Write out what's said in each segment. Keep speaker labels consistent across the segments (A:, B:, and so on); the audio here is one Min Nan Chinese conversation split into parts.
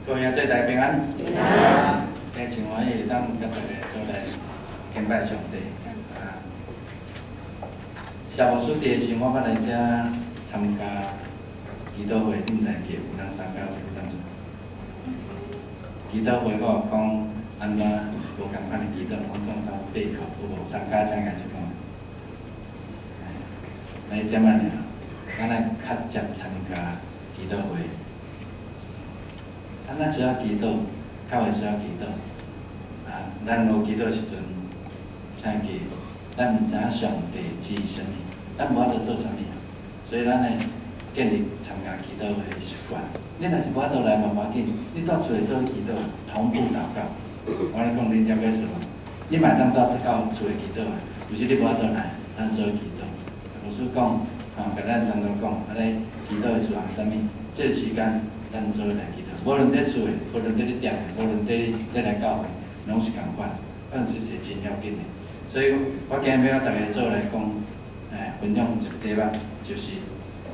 A: 各位兄弟大家平安。
B: 平安。
A: 真歡喜當佮大家做來敬拜上帝。啊，蕭牧師佇的時，我捌來遮參加祈禱會，恁知記有人參加無？有人祈禱會我有講按怎無仝款的祈禱，講總當備課有無？參加請舉手講。來一點仔爾，咱來較捷參加祈禱會。咱若需要祈禱，教會需要祈禱。啊，咱無祈禱時陣，請記，咱毋知影上帝旨意啥物，咱無法度做啥物。所以咱會建立參加祈禱會的習慣。你若是無法度來嘛無要緊，你蹛厝內做祈禱，同步禱告。我咧講，恁了解是無？你嘛會當蹛到厝內祈禱啊，有時你無法度來，咱做祈禱。牧師講，啊，共咱常常講，按呢祈禱的事項啥物？這個時間咱做伙來祈禱，無論佇厝的，無論佇咧店，無論佇佇來教會，攏是仝款，反正這是真要緊的。所以我今日欲佮大家做來講，分享一個題目，就是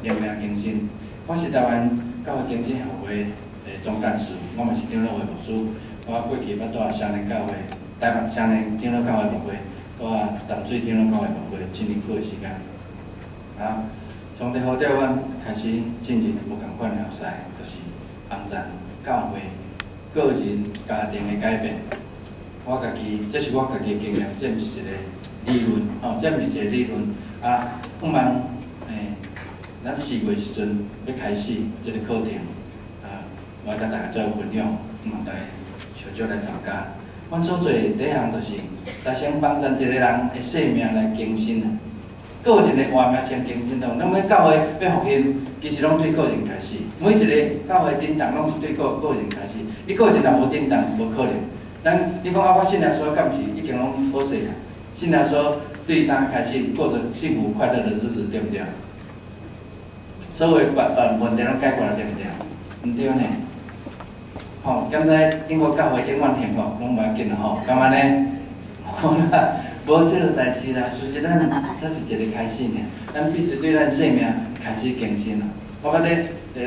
A: 靈命更新。我是台灣教會更新協會的總幹事，我嘛是長老會牧師。我過去捌蹛雙連教會，台北雙連長老教會牧會，蹛淡水長老教會牧會，真久的時間。啊，上帝呼召阮開始進入無仝款的服侍，就是幫贊教會個人家庭的改變。我家己，這是我家己的經驗，這毋是一個理論，吼，這毋是一個理論。啊，向望，咱4月時陣欲開始這個課程，啊，我佮大家做分享，向望大家小少來參加。阮所做的第一項就是，來先幫贊一個人的生命來更新啊。個人的活命先更新當，咱每教會欲復興，其實攏對個人開始。每一個教會振動，攏是對個個人開始。你個人若無振動，無可能。咱你講啊，我信耶穌，敢毋是已經攏好勢啊？信耶穌對當開始過著幸福快樂的日子，對毋對？所有問問題攏解決了，對毋對？毋對呢。吼，敢知英國教會永遠幸福，攏無要緊啦吼，敢按呢？好啦，無這個代誌啦。事實咱這是一個開始爾，咱必須對咱生命開始更新啦。我覺得一個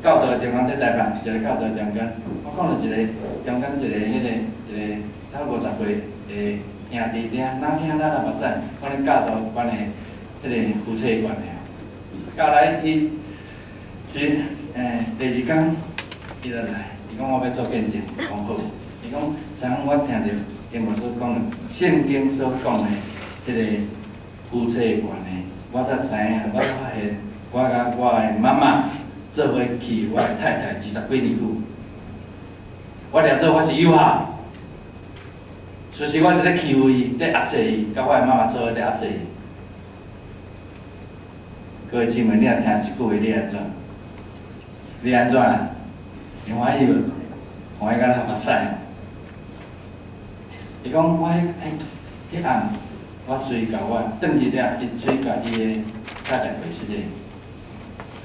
A: 教導中間佇台北，一個教導中間，我講著一個中間一個彼個一個差不多50歲的兄弟囝，哪聽哪若目屎，我咧教導關係彼個夫妻關係。教來伊是第二工伊就來，伊講我欲做見證，講好。伊講昨昏我聽著經牧師講聖經所講的彼個夫妻關係，我才知影，我才發現我佮我的媽媽做伙娶我的太太20幾年久，我掠做我是有效，事實我是咧欺負伊，咧壓制伊，佮我的媽媽做伙咧壓制伊。各位姊妹，你若聽這句話，你按怎？你按怎啊？會歡喜無？歡喜甲流目屎。伊講我彼彼彼暗，我隨共我轉去了，伊隨共伊的太太過失禮，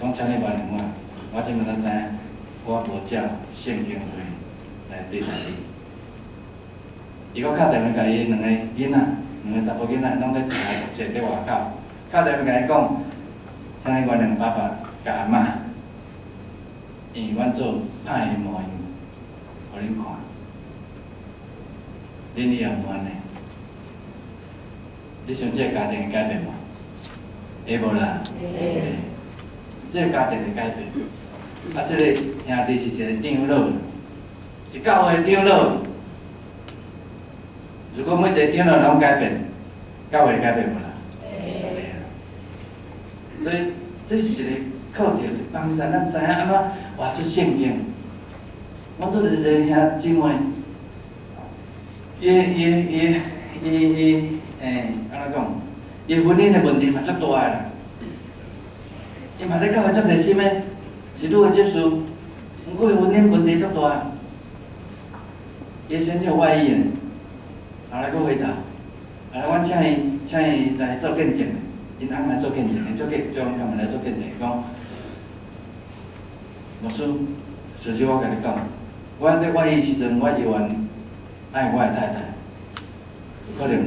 A: 講請你原諒我，我這擺才知影，我無照聖經話來對待你。伊閣敲電話共伊兩个囡仔，兩个查埔囡仔攏佇台坐佇外口，敲電話共伊講，請你原諒爸爸佮阿嬤，因為阮做歹的模樣，予恁看。恁以後毋按呢？你想這个家庭會改變無？會無啦？會。這个家庭會改變。啊，這個兄弟是一個長老，是教會的長老。如果每一個長老攏改變，教會會改變無啦？會。所以這是一個課題，是幫助咱知影按怎活出聖經。我拄著一個兄姊妹，伊伊伊伊伊，按怎講？伊婚姻的問題嘛足大个啦。伊嘛咧教會足熱心的，是女的執事，毋過伊婚姻問題足大。伊先生有外遇的，後來閣回頭，後來阮請伊請伊來做見證，𪜶翁來做見證，𪜶做見做幹嘛來做見證？講，牧師，事實我共你講，我佇外遇時陣，我猶原愛我的太太，有可能無？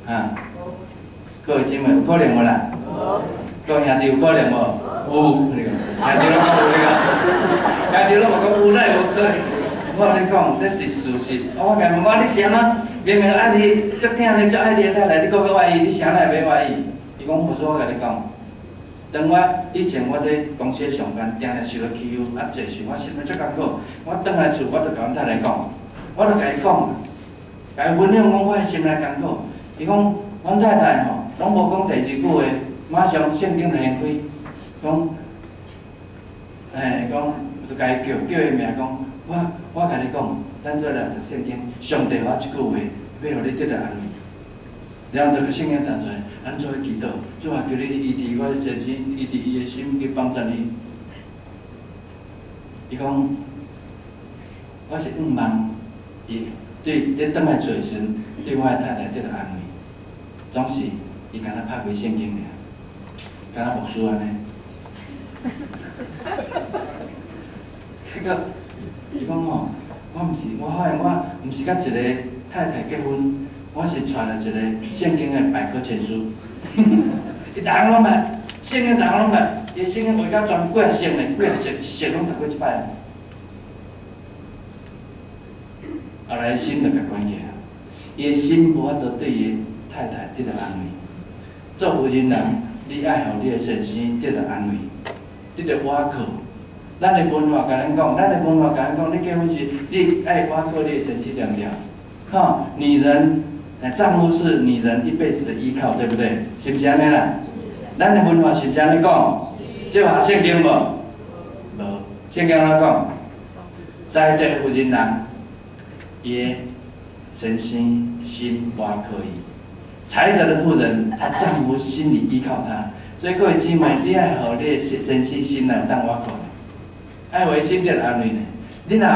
A: 哈？各位姊妹有可能無啦？各位兄弟有可能無？有，兄弟攏講有你個，兄弟攏無講我共你講，這是事實。我共問我你是按怎？明明愛你，足疼你，足愛你的太太，你閣欲倚伊，你啥會欲倚伊？伊講，無說我共你講，當我以前我佇公司上班，定定受到欺負，啊，濟時我心內足艱苦。我轉來厝，我就共阮太太講，我就共伊講，共伊分享講我的心內艱苦。伊講，阮太太吼，攏無講第二句話，馬上聖經就掀開，講，欸，講就共伊叫叫伊名講，我共你講，咱做來讀聖經，上帝予我一句話，欲予你得著安慰。然後就去聖經彈出來，咱做伙祈禱，主啊，求你醫治我的先生，醫治伊的心，去幫助伊。伊講，我是向望，伊對佇轉來厝的時陣，對我的太太得著安慰，總是伊敢若拍開聖經爾，敢若牧師按呢。結果，伊講吼，我毋是，我發現我毋是佮一個太太結婚，我是娶了一個聖經的百科全書。伊逐項攏捌，聖經逐項攏捌，伊聖經畫甲全幾啊冊呢，幾啊冊，一冊攏讀過一擺。後來心就共關起來，伊的心無法度對伊的太太得著安慰。做婦人人，你愛予你的先生得著安慰，得著倚靠。咱的文化共咱講，咱的文化共咱講，你結婚時，你愛倚靠你的先生，對毋對？吼，女人，丈夫是女人一輩子的依靠，對不對？是毋是按呢啦？咱的文化是毋是按呢講？這有合聖經無？無，聖經按怎講？才德婦人人，伊的先生心倚靠伊。才德的婦人，她丈夫心裡依靠她。所以各位姊妹，你愛予你的先生心內有當倚靠。愛予伊心得安慰呢？你若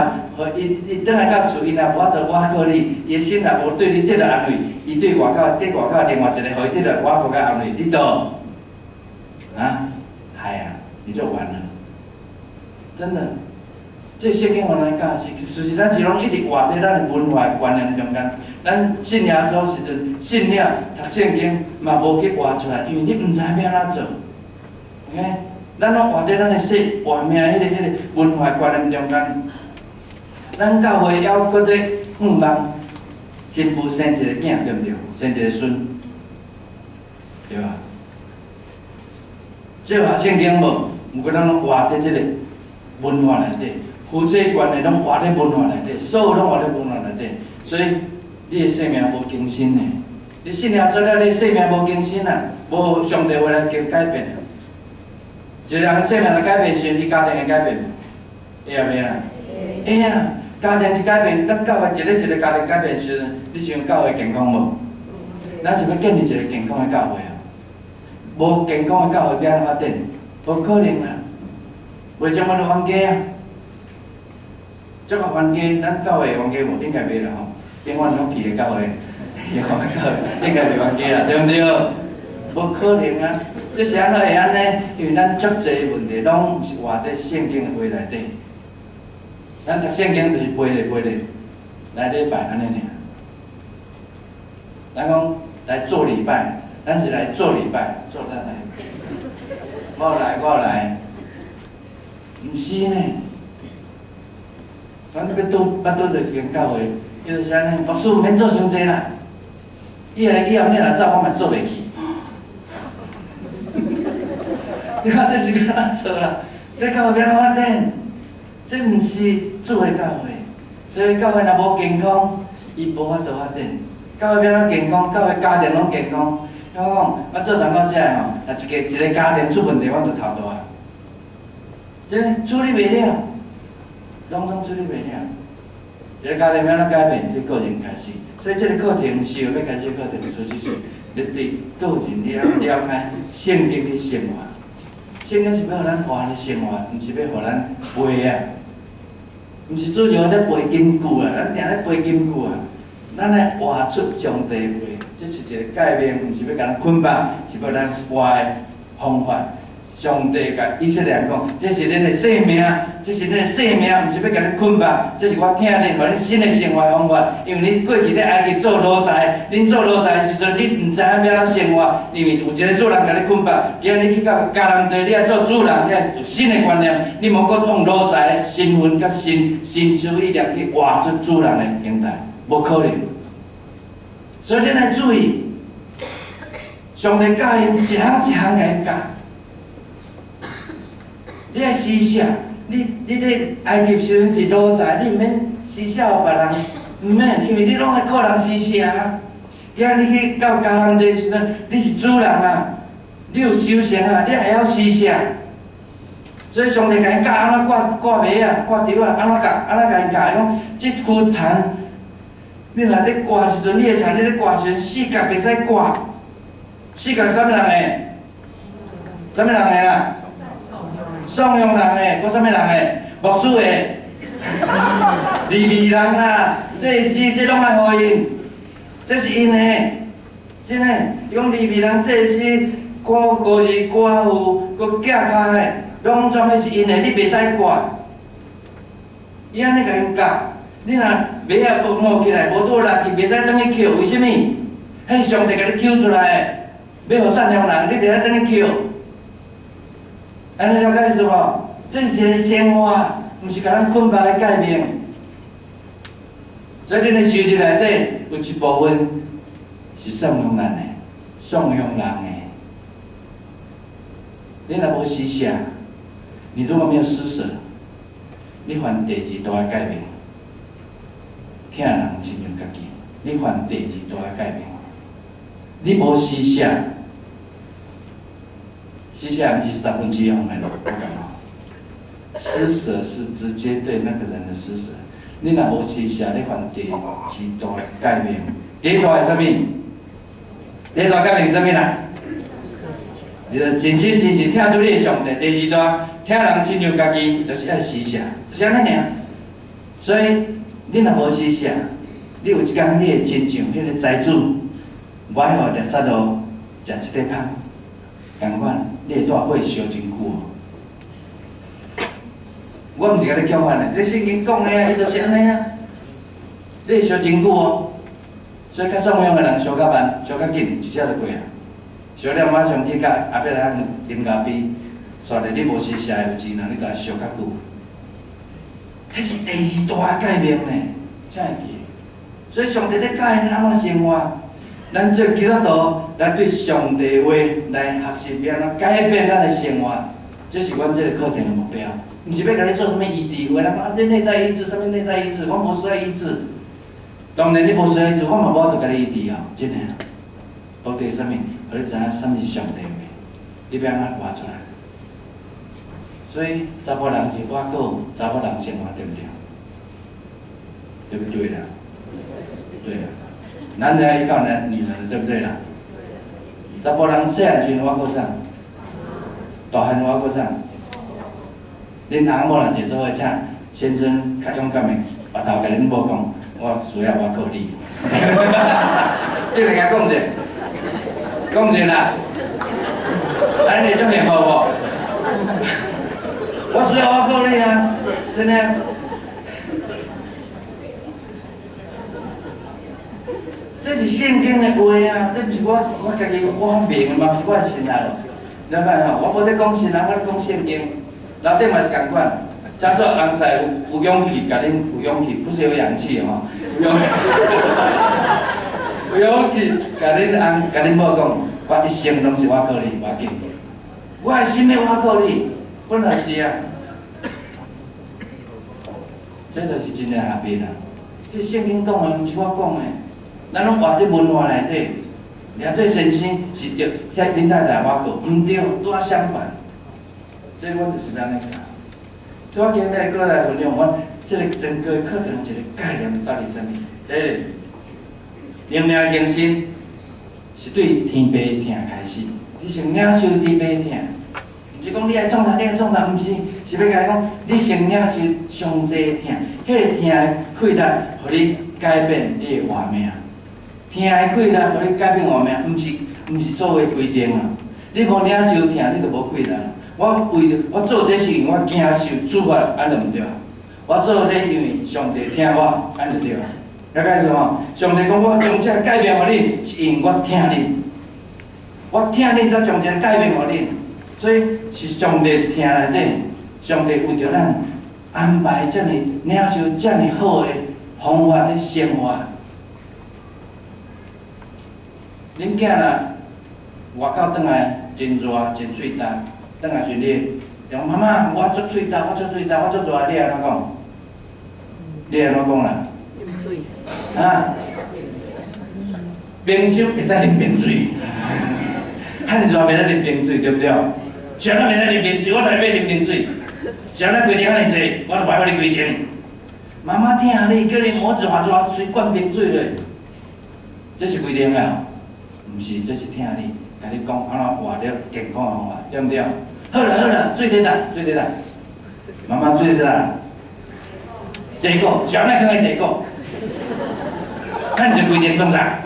A: 予伊，伊轉來到厝，伊若無法度倚靠你，伊的心若無對你得著安慰，伊對外口對外口另外一個予伊得著倚靠佮安慰，你就啊，害啊，你就完了。真的，這聖經予咱教示，事實咱是攏一直活佇咱的文化觀念中間。咱信耶穌時陣，信了讀聖經嘛無去活出來，因為你毋知欲按怎做。OK。咱攏活佇咱的世活命彼個文化觀念中間，咱教會猶閣咧向望新婦生一個囝，對毋對？生一個孫，對吧？這合聖經無？毋過咱攏活佇這個文化內底，夫妻關係攏活佇文化內底，所有攏活佇文化內底，所以你的生命無更新的。你信耶穌了，你生命無更新啊，無上帝話來改變。一個人生命來改變時，伊家庭會改變無？會啊袂啊？會啊！家庭一改變，咱教會一個一個家庭改變時，你想教會健康無？咱是欲建立一個健康的教會啊！無健康的教會欲按怎發展？無可能啊！袂將阮就冤家啊！這個冤家，咱教會冤家無？應該袂啦吼。永遠攏去的教會，永遠教會應該袂冤家啦，對毋對？無可能啊！這是按怎會按呢？因為咱足濟問題攏是活佇聖經的話內底。咱讀聖經就是背咧背咧，來禮拜按呢爾。咱講來做禮拜，咱是來做禮拜，做咱來。我來，我來，毋是呢。咱欲拄捌拄著一間教會，伊就是按呢，牧師毋免做傷濟啦。以後以後你若走，我嘛做袂去。你看這是欲按怎做啦？這教會欲按怎發展？這毋是主的教會，所以教會若無健康，伊無法度發展。教會欲按怎健康？教會家庭攏健康。我講，我做談到遮吼，若一個一個家庭出問題，阮就頭大。這處理袂了，攏總處理袂了。一個家庭欲按怎改變？這個人開始。所以這個課程是欲開始課程，事實是你對個人你愛了解聖經的生活。聖經是欲予咱活的生活，毋是欲予咱背啊。毋是主要咧背金句啊，咱定咧背金句啊。咱愛活出上帝話，這是一個誡命，毋是欲共咱捆綁，是欲咱活的方法，上帝共以色列人讲，這是恁的性命，這是恁的性命，毋是欲共恁捆縛，這是我疼恁，予恁新的生活方法。因為你過去佇埃及做奴才，恁做奴才的時陣，你毋知影欲按怎生活，因為有一個主人共你捆縛。今日你去到迦南地，你愛做主人，你愛有新的觀念，你莫閣用奴才的身份佮身心意念去活出主人的形態，無可能。所以恁愛注意，上帝教𪜶一項一項共𪜶教。你愛施捨，你佇埃及時陣是奴才，你毋免施捨予別人，毋免，因為你攏愛靠人施捨啊。今仔你去到迦南地時陣，你是主人啊，你有修成啊，你會曉施捨。所以上帝共𪜶教按怎割割麥仔、割稻仔，按怎割，按怎共𪜶教？伊講這區田，你若咧割時陣，你的田你咧割時陣，四角袂使割，四角啥物人的？啥物人的啦？送養人的，閣啥物人的？牧師的，利未人啦，祭司這攏愛予𪜶，這是𪜶的，真的。伊講利未人祭司、孤孤兒寡婦、閣寄跤的，攏總彼是𪜶的，你袂使割。伊按呢共𪜶教，你若麥仔無冒起來，無拄落去，袂使轉去抾，為啥物？彼是上帝共你抾出來的，欲予散養人，你袂使轉去抾。按呢了解意思無？這是一個生活，毋是共咱捆縛的概念。所以恁的收入內底有一部分是送予咱的，送予人的。你若無施捨，你如果沒有施捨，你犯第二大的誡命，疼人親像家己，你犯第二大的誡命。你無施捨。施捨毋是三分之一的，我講哦。施捨是直接對那個人的施捨。你若無施捨，你犯第二大的誡命。第一大是啥物？第一大誡命是啥物啦？你就盡心盡性疼主你的上帝。第二大，疼人親像家己，就是愛施捨，就是按呢爾。所以你若無施捨，你有一工你的親像彼個財主，無愛予拉撒路食一塊芳，仝款，你會蹛火燒真久哦。我毋是共你叫喊的，這聖經講的啊，伊就是按呢啊。你會燒真久哦，所以較散養的人燒較慢，燒較緊，一下就過啊。燒了馬上去共亞伯拉罕啉咖啡，煞咧你無施捨有錢人，你就愛燒較久。彼是第二大的誡命呢，才會記。所以上帝咧教𪜶按怎生活，咱做基督徒，咱對上帝話來學習，欲按怎改變咱的生活，這是阮這个課程的目標。毋是欲共你做啥物醫治，有的人講啊，這內在醫治，啥物內在醫治，我無需要醫治。當然你無需要醫治，我嘛無法度共你醫治哦，真的。目的是啥物？予你知影啥物是上帝話，你欲按怎活出來。所以查埔人是倚靠查某人生活，對毋對？對不對啦？對啦，男人要依靠男女人，對不對啦？查埔人細漢時陣倚靠啥？大漢倚靠啥？恁翁某若坐做伙，請先生較勇敢的，回頭共恁某講，我需要倚靠你。你來共講者，講者啦，按呢足幸福無？我需要倚靠你啊，真的。這是聖經的話啊，這毋是我家己我發明的嘛，毋是我的神學咯。了解吼？我無咧講神學，我咧講聖經。樓頂嘛是仝款，請做翁婿有勇氣，共恁有勇氣，不是有氧氣吼，有勇氣，有勇氣，共恁翁、共恁某講，我一生攏是倚靠你，無要緊。我的心欲倚靠你，本來是啊，這就是真正下邊啦。這聖經講的，毋是我講的，咱攏活佇文化內底。掠做先生是著，替恁太太倚靠，毋對，拄仔相反。這我就是按呢教。所以我今日閣來分享阮這个整個課程一個概念到底啥物？第一个，靈命更新是對天父疼開始，你先領受天父疼，毋是講你愛創啥，你愛創啥，毋是，是欲共你講，你先領受上濟疼，彼个疼的氣力，予你改變你的活命。疼的氣力，予你改變活命，毋是所謂規定啊。你無領受疼，你就無氣力。我為著我做這是因為我驚受處罰，按呢就毋對啊。我做這因為上帝疼我，按呢就對啊。了解無吼？上帝講我將這個誡命予恁，是因為我疼恁。我疼恁才將這個誡命予恁，所以是上帝疼內底，上帝為著咱安排遮爾領受遮爾好的方法咧生活。恁囝若外口轉來真熱，真喙焦，轉來時你講媽媽，我足喙焦，我足喙焦，我足熱，你按怎講？你按怎講啦？
B: 啉水。
A: 啊？冰箱會使啉冰水，遐爾熱袂使啉冰水，對毋對？啥人袂使啉冰水？我才欲啉冰水。啥人規定遐爾濟？我就無愛予你規定。媽媽疼你，叫你毋好熱熱隨灌冰水落，這是規定啊？毋是，這是疼你，共你講按怎活著健康的方法，對毋對？好啦好啦，水佇佗？水佇佗？媽媽水佇佗？地鼓，啥人囥佇地鼓？咱是規定創啥？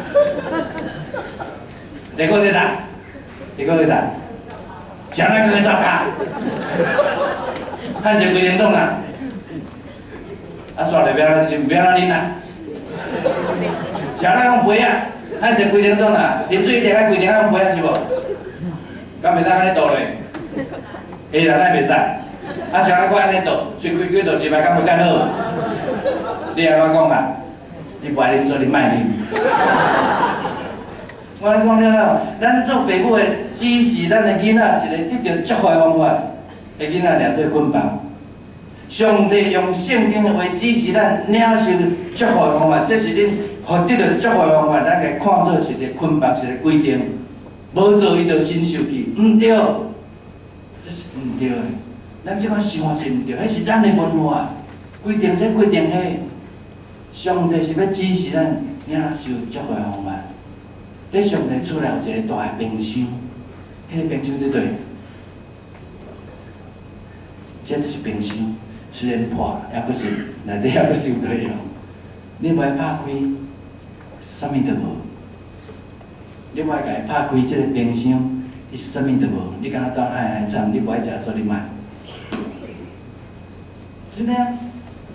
A: 地鼓佇佗？地鼓佇佗？啥人囥佇灶跤？咱是規定創啥？啊，煞來欲按怎欲按怎啉啊？啥人用杯仔？咱是規定創啥？啉水一定愛規定愛用杯仔是無？敢袂當按呢倒落？會啦，咱袂使。啊，啥人閣按呢倒？喙開開倒一擺，敢無較好？你按怎講啊？你無愛啉，所以你莫啉。我咧講了後，咱做父母的指示咱的囡仔一个得著祝福的方法，的囡仔掠做捆綁。上帝用聖經的話指示咱領受祝福的方法，這是恁予得著祝福的方法，咱共看做是一个捆綁，是一个規定。無做伊就真受氣，毋對，這是毋對的。咱這款想法是毋對，彼是咱的文化，規定這規定彼。上帝是欲指示咱領受祝福的方法。佇上帝厝內有一个大的冰箱，彼个冰箱佇佗？這就是冰箱，雖然破，猶閣是內底猶閣是有內容。你無愛拍開，啥物都無。你無愛共伊拍開這个冰箱，伊啥物都無。你敢若當海海產，你無愛食，做你莫。真的啊！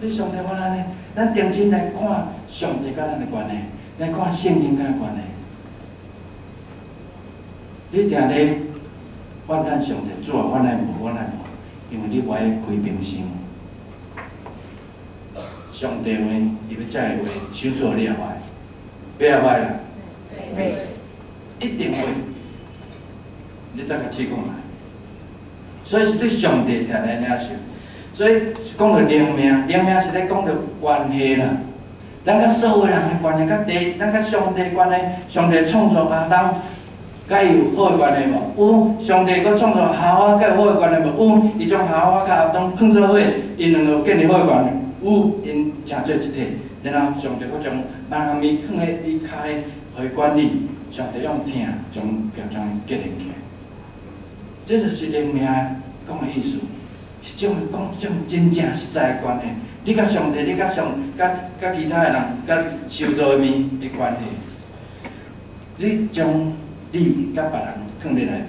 A: 你上帝無按呢，咱定睛來看上帝佮咱的關係，來看聖經佮咱關係。你定咧怨嘆上帝，主啊，我哪無，我哪無，因為你無愛開冰箱。上帝話，伊欲這个話，賞賜予你也無愛，欲抑無愛啦？一定會。你再共試看覓。所以是對上帝疼來領受。所以講著靈命，靈命是咧講著關係啦。咱佮所有人的關係，佮第，咱佮上帝關係，上帝創造亞當，佮伊有好的關係無？有。上帝閣創造夏娃，佮有好的關係無？有。伊將夏娃佮亞當囥做伙，𪜶兩個有建立好的關係。有，𪜶成做一體。然後上帝閣將萬物囥佇伊跤下，予伊管理。上帝用疼將將伊結連起來。這就是靈命講的意思，是種講這種真正實在的關係。你佮上帝，你佮上，佮佮其他的人，佮受造的物的關係。你將你佮別人囥佇內面，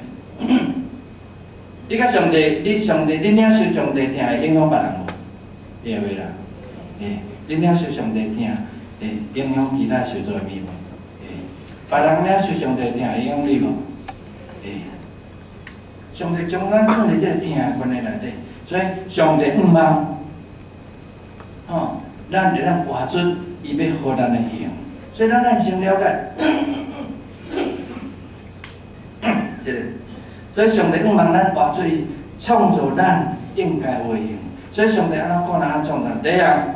A: 你佮上帝，你上帝，你領受上帝疼會影響別人無？會袂啦？會，你領受上帝疼會影響其他受造的物無？會，別人領受上帝疼會影響你無？會。上帝將咱囥佇這个疼的關係內底，所以上帝向望，吼，咱會當活出伊欲予咱的形，所以咱愛先了解，這个，所以上帝向望咱活出伊創造咱應該有的形，所以上帝按怎看咱創造？第一項，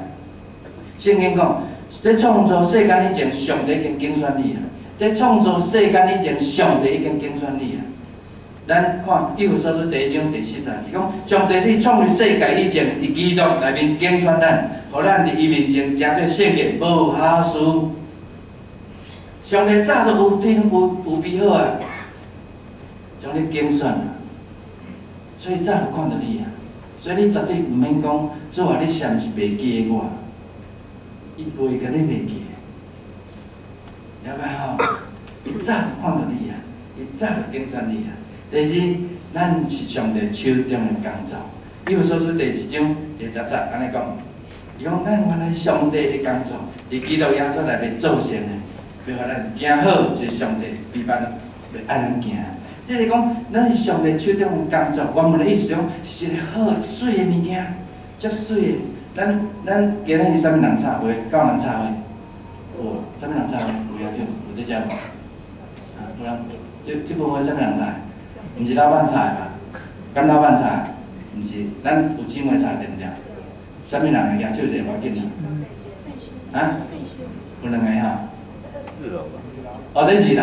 A: 聖經講，佇創造世間以前，上帝已經揀選你啊！佇創造世間以前，上帝已經揀選你啊！咱看以弗所書第一章第四節，伊講上帝佇創立世界以前，佇基督內面揀選咱，予咱佇伊面前成做聖潔，無瑕疵。上帝早就有天有預備好啊，將你揀選，所以早就看著你啊。所以你絕對毋免講，主啊，你是毋是袂記得我？伊袂共你袂記得，了解吼？伊早就看著你啊，伊早就揀選你啊。第二，咱是上帝手中的工作。以弗所書第二章第十節按呢講，伊講咱原來上帝的工作，佇基督耶穌內面造成的，欲予咱行好，就是上帝預備欲愛咱行。這個講，咱是上帝手中的工作，原文的意思講是一個好媠的物件，足媠的。咱今日是啥物人插花？敢有人插花？有，啥物人插花？有遐叫，有佇遮無？啊，有人，這部花啥物人插的？毋是老闆插的吧？敢老闆插的？毋是，咱有姊妹插對毋對？啥物人會舉手者無要緊啦。啊？有兩個吼。
B: 四樓吧。
A: 哦，佇二樓，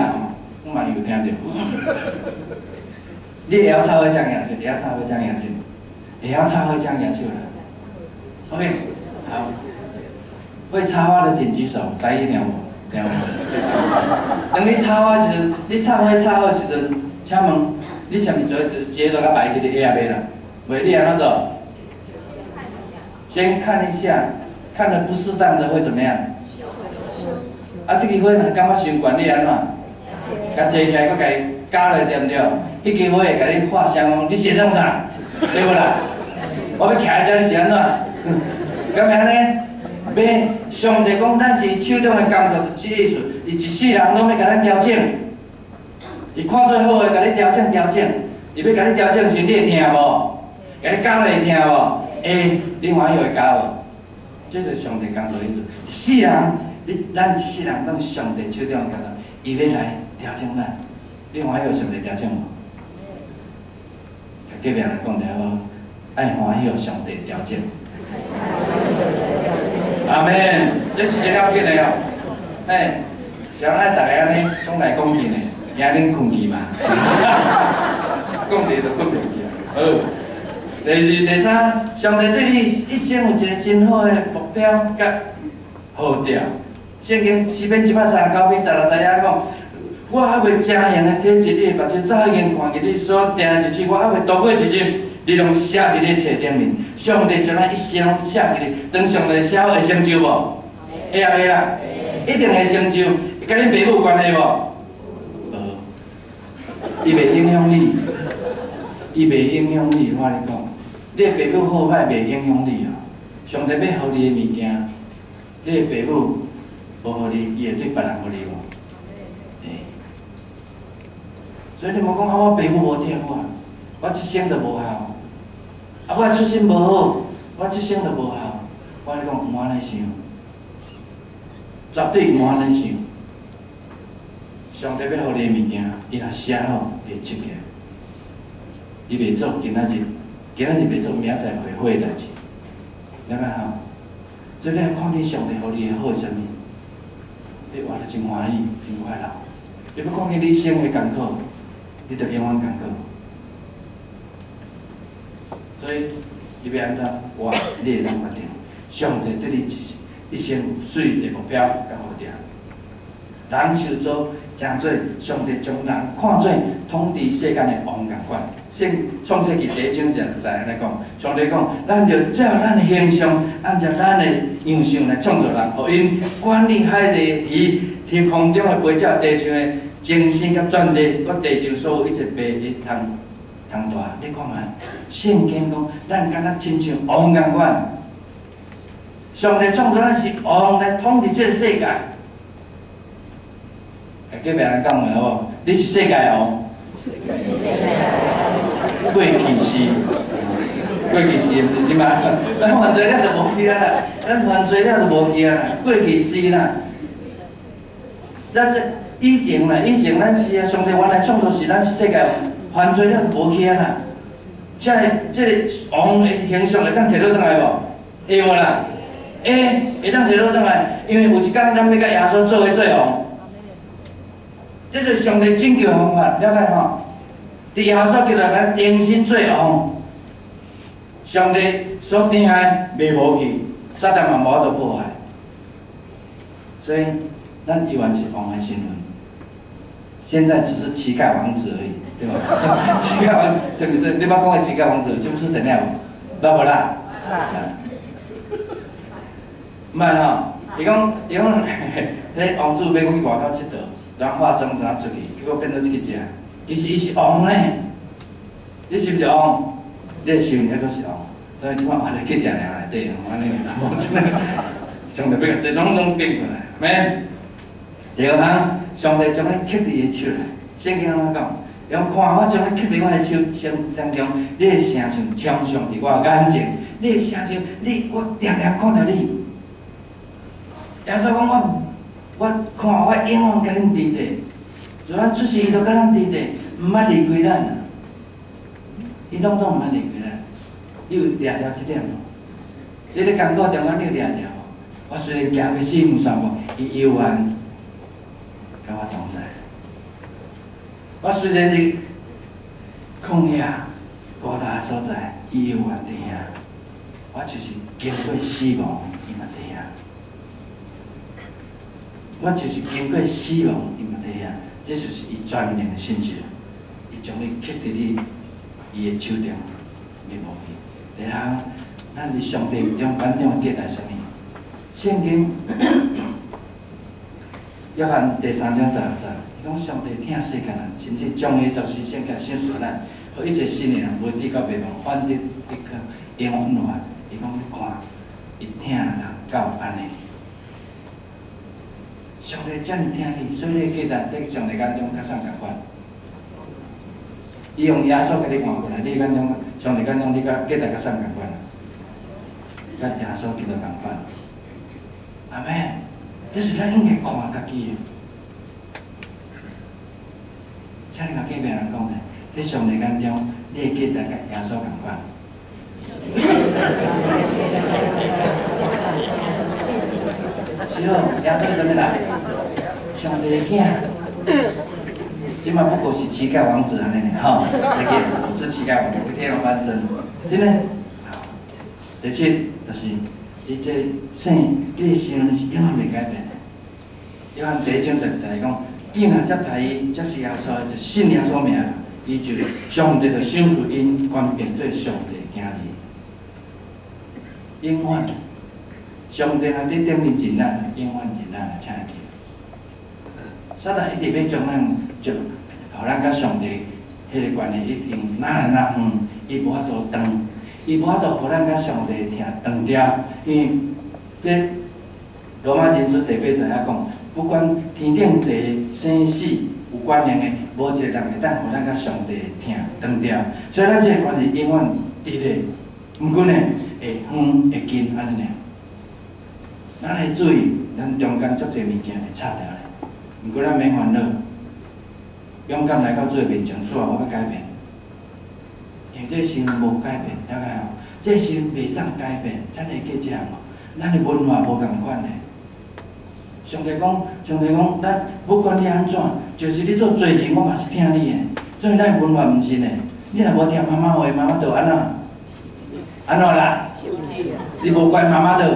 A: 我嘛有聽著。你會曉插花請舉手，會曉插花請舉手，會曉插花請舉手啦。OK，好。會插花的請舉手，台語聽無？聽無？當你插花時陣，你插花插好時陣，請問你是毋是做接落甲擺去你會啊袂啦？袂，你按怎做？先看一下，看得不適當的會怎麼樣？啊，這支花若感覺傷懸，你按怎？共提起來，閣共伊絞落對毋對？彼支花會共你發聲講，你是創啥？對無啦？我欲徛佇遮，你是按怎？敢會按呢？欲上帝講，咱是手中的工作，就是這意思。伊一世人攏欲共咱調整，伊看做好的，共你調整調整。伊欲共你調整時，你會聽無？共你絞落會聽無？會，你歡喜會絞無？這就是上帝工作意思。一世人，你咱一世人攏是上帝手中的工作，伊欲來調整咱，你歡喜上帝調整無？共隔壁人講著好無？愛歡喜上帝調整。阿門，這是真要緊的哦。哎，啥人愛逐个按呢講來講去呢？驚恁睏去嘛？講者就睏袂去啊。好，第二、第三，上帝對你一生有一個真好的目標佮號召。聖經詩篇139篇十六節遐講：我猶未成形的體質，你的目睭早已經看見你所定的日子，我猶未度過一日，你攏寫佇你冊頂面。上帝將咱一生攏寫佇咧，當上帝寫好會成就無？會啊會啦，一定會成就。佮恁爸母有關係無？無，伊袂影響你，伊袂影響你。我共你講，你的爸母好歹袂影響你哦。上帝欲予你的物件，你的爸母無予你，伊會對別人予你無？會。所以你莫講啊，我爸母無疼我，我這生就無孝。啊，我出身無好，我這生就無孝。我共你講，毋通按呢想，絕對毋通按呢想。上帝欲予你的物件，伊若寫好，會出來。伊袂做今仔日，今仔日袂做明仔載會悔的代誌，了解吼？所以你看見上帝予你的好是啥物？你活得真歡喜，真快樂。你欲看見你一生的艱苦，你就永遠艱苦。所以，伊欲按怎活，你會當決定。上帝對你一生媠的目標佮號召。人受造成做上帝將人看做統治世間的王仝款。聖創世記第一章就在按呢講，上帝講，咱就照咱的形象，按照咱的樣式來創造人，予𪜶管理海裡的魚、天空中的飛鳥、地上的精牲佮全地，佮地上所有一切爬的通通大。你看覓？聖經講，咱敢若親像王仝款。上帝創造咱是王來統治這個世界。共隔壁人講話好無？你是世界王。過去式，過去式，毋是這擺，咱犯罪了就無去啊啦，咱犯罪了就無去啊啦，過去式啦。咱這以前啦，以前咱是啊，上帝原來創造是咱是世界王，犯罪了就無去啊啦。這個這個王的形象會當提倒轉來無？會無啦？會，會當提倒轉來，因為有一工咱欲佮耶穌做伙做王。這就是上帝拯救的方法，了解吼？佇耶穌基督內重新做王，上帝所定的袂無去，撒旦嘛無法度破壞。所以，咱猶原是王的身份。現在只是乞丐王子而已，對吧？乞丐王子，是不是？你捌講過乞丐王子，這本書點了無？捌無啦？毋捌吼，伊講伊講，彼王子欲去外口𨑨迌，怎化妝怎出去，結果變做這個食。其實伊是王呢，你是毋是王？你的心抑閣是王，所以這擺我咧去食糧內底，按呢，無真的，上帝欲共這攏總變過來，免。第二項，上帝將你刻佇伊的手內，聖經按怎講？伊講看，我將你刻佇我的手相中，你的成像常常佇我眼前，你的成像，你我定定看著你。耶穌講我，我看我永遠佮恁佇咧，自咱出世伊就佮咱佇咧，毋捌離開咱。伊攏總毋捌離開咱，你有掠著這點無？你咧艱苦中間你有掠著無？我雖然行過死蔭山谷，伊猶原佮我同在。我雖然佇曠野孤單的所在，伊猶原佇遐。我就是經過死亡，伊嘛佇遐。我就是經過死亡，伊嘛佇遐。這就是伊全能的信實，伊將你刻佇你伊的手中，你無去。第二項，咱佇上帝中眼中的價值啥物？聖經約翰第三章16節，伊講上帝疼世間人，甚至將伊獨生子賞賜咱，予一切信的人袂至到滅亡，反得得永遠活。伊講你看，伊疼人到按呢。上帝遮爾疼你，所以你的價值佇上帝眼中佮啥仝款？伊用耶穌共你換過來，你眼中上帝眼中你佮價值佮啥仝款？佮耶穌基督仝款。阿們，這是咱應該看家己的。請你共隔壁人講者，佇上帝眼中，你的價值佮耶穌仝款。是哦，耶穌是啥物人？上帝的囝。這馬不過是乞丐王子按呢爾吼，這個我是乞丐王子，天龍翻身，真的。好，第七就是，伊這聖，你的心是永遠袂改變的。約翰第一章12節講，既若接待伊，接受耶穌，就信耶穌名，伊就上帝就賞賜𪜶權柄做上帝的囝兒。永遠，上帝若佇頂面認咱，永遠認咱，請會記。撒旦一直欲將咱，就予咱佮上帝彼个關係一定若來若遠，伊無法度斷，伊無法度予咱佮上帝疼斷掉。因為這羅馬人書第八節遐講，不管天頂地生死有關聯的，無一個人會當予咱佮上帝疼斷掉。所以咱這個關係永遠佇咧，毋過呢會遠會近按呢爾。咱會注意，咱中間足濟物件會插著咧，毋過咱免煩惱。勇敢來到主的面前，主啊，我欲改變。因為這身份無改變，了解無？這身袂使改變，咱會記這項無？咱的文化無仝款的。上帝講，上帝講，咱不管你按怎，就是你做罪人，我嘛是疼你的。所以咱的文化毋是呢。你若無聽媽媽話，媽媽就按怎？按怎啦？你無乖，媽媽就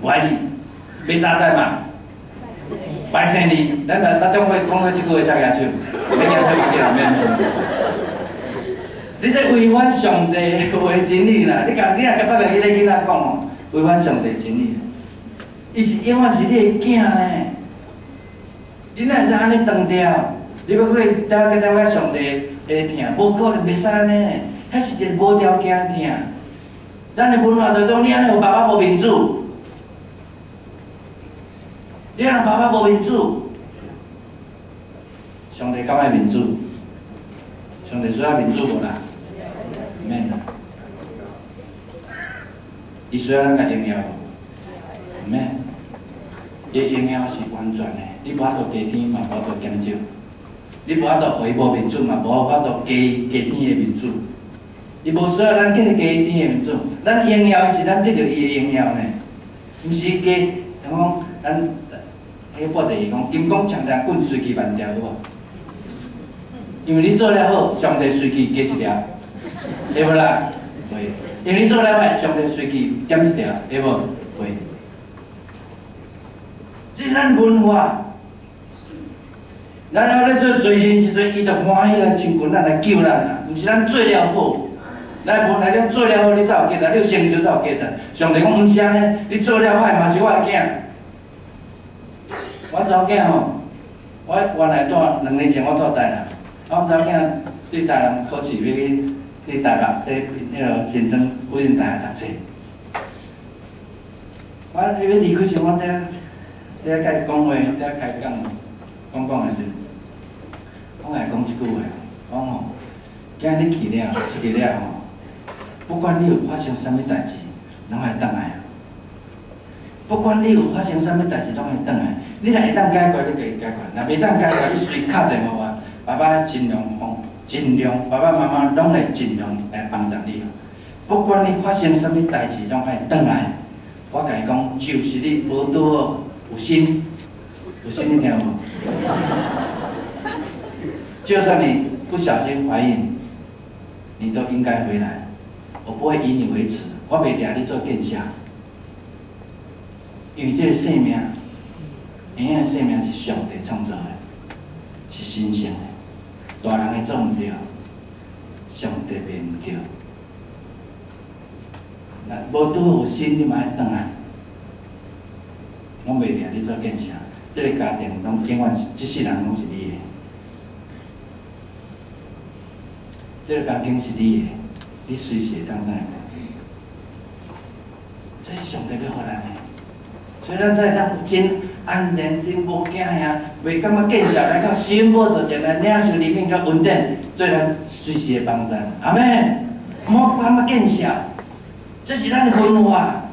A: 無愛你，欲早知嘛？歹生你，咱咱咱中國講過這句話才舉手，欲舉手嘛去後面。你這違反上帝話真理啦！你共你若共別個彼個囡仔講吼，違反上帝真理。伊是永遠是你的囝呢，你哪會使按呢斷掉？你欲去了解了解上帝的疼，無可能袂使按呢，彼是一個無條件的疼。咱的文化就講，你按呢予爸爸無面子。你讓爸爸無面子，上帝敢愛面子？上帝需要面子無啦？毋免啦。伊需要咱共榮耀無？毋免。伊榮耀是完全的，你無法度加添嘛，無法度減少。你無法度予伊無面子嘛，無法度加加添伊的面子。伊無需要咱去加添伊的面子，咱榮耀是咱得著伊的榮耀呢，毋是加。人講咱。彼報第二講，金剛常常棍隨去萬條，有無？因為你做了好，上帝隨去加一條，會無啦？會。因為你做了歹，上帝隨去減一條，會無？會。這是咱文化。咱咧做罪人時陣，伊就歡喜咱親近咱來救咱啊，毋是咱做了好。咱無來你做了好，你才有價值，你有成就才有價值。上帝講毋是按呢，你做了歹嘛是我的囝。我查某囝吼，我原來住2年前我住台南，我查某囝對台南考試欲去台北，佇彼个新莊古鎮大學讀冊。我欲離開時，我佇遐共伊講話，佇遐開講，講講的時陣，我共伊講一句話，講吼，今日你去了，出去了吼，不管你有發生啥物代誌，攏愛轉來啊！不管你有發生啥物代誌，攏愛轉來。你若會當解決，你家己解決；若袂當解決，你隨敲電話我，爸爸盡量幫，盡量爸爸媽媽攏會盡量來幫助你。不管你發生啥物代誌，攏愛轉來。我共伊講，就是你無拄好有心，有心你聽無？就算你不小心懷孕，你都應該回來。我不會以你為恥，我袂掠你做見笑。因為這個生命，嬰仔的生命是上帝創造的，是神聖的，大人會做毋著，上帝袂毋著。若無拄好有心，你嘛愛轉來。我袂掠你做見笑，這個家庭攏永遠是，這世人攏是你的，這個房間是你的，你隨時會當轉來。這是上帝欲予咱的，所以咱才會當真安然、真無驚嚇，袂感覺見笑來到施恩寶座前來領受憐憫佮恩典，做咱隨時的幫助。阿們，莫感覺見笑，這是咱的文化。啊，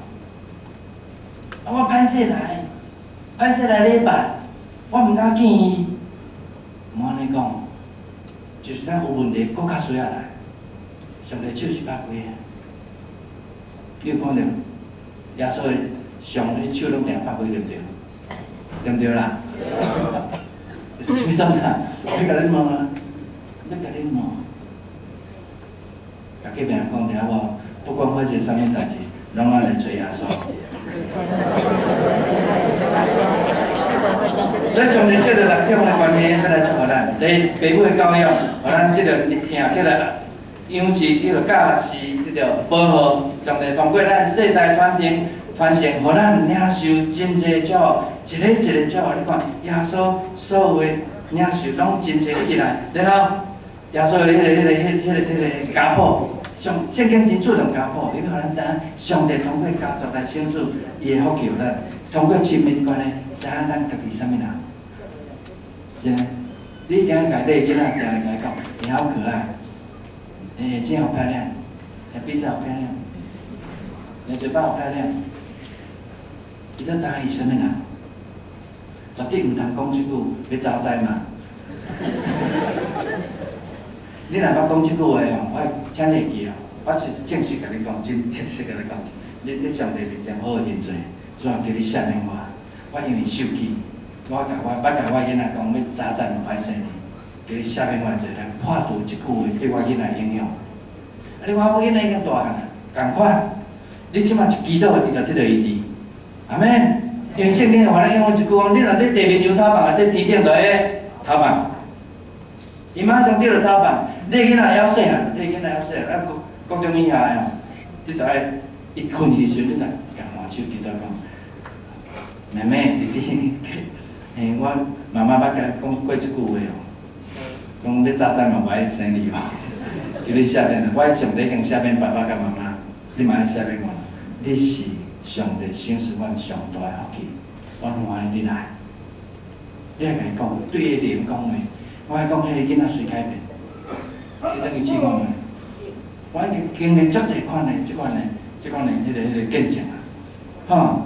A: 我歹勢來，歹勢來禮拜，我毋敢見伊。莫按呢講，就是咱有問題，閣較需要來。上帝手是拍開的，你有看著？耶穌的上彼手攏定拍開，對毋對？對毋對啦？你創啥？欲共你問啊？欲共你問？共隔壁人講聽無？不管發生啥物代誌，攏愛來揣耶穌。所以上帝借著六種的關係，欲來祝福咱。第一，父母的教養，予咱這個疼這個養育，這個教示，這個保護。上帝通過咱世代傳承傳承，予咱領受真濟祝福，一個一個祝福。你看，耶穌所有的領受攏真濟一直來，然後耶穌的彼個家譜，上聖經真注重家譜，伊欲予咱知影，上帝通過家族來賞賜伊的福氣予咱，通過親密關係知影咱家己啥物人。真的，你定共你的囡仔定定共伊講，你好可愛，眼睛好漂亮，鼻子好漂亮，你嘴巴好漂亮，伊才知影伊啥物人。絕對毋通講這句，欲走災嘛。你若捌講這句話吼，我請你會記哦。我是正式共你講，真正式共你講，你上帝面前好好認罪，主啊，求你赦免我，我因為受氣，我共我捌共我囡仔講，欲早讚歹勢你，求你赦免我的罪，來破除這句話對我囡仔的影響。啊，你看我囡仔已經大漢啊，仝款，你這馬一祈禱，伊就得著醫治。阿們，因為聖經予咱用一句講，你若佇地面搖頭夢，佇天頂就會頭夢。伊馬上得著頭夢。你的囡仔猶細漢，你的囡仔猶細漢，啊國國中以下的吼，你就愛伊睏去時陣，你就共換手祈禱講，妹妹弟弟，嘿，我媽媽捌共講過這句話哦，講欲早早嘛無愛生你哦，求你赦免，我上帝已經赦免爸爸佮媽媽，你嘛愛赦免我，你是上帝賞賜阮上大的福氣，阮歡迎你來。你愛共伊講，對伊靈講話，我愛講彼个囡仔隨改變，你轉去試看覓。我已經經歷足濟款的、這款的、這款的彼個見證啊，吼！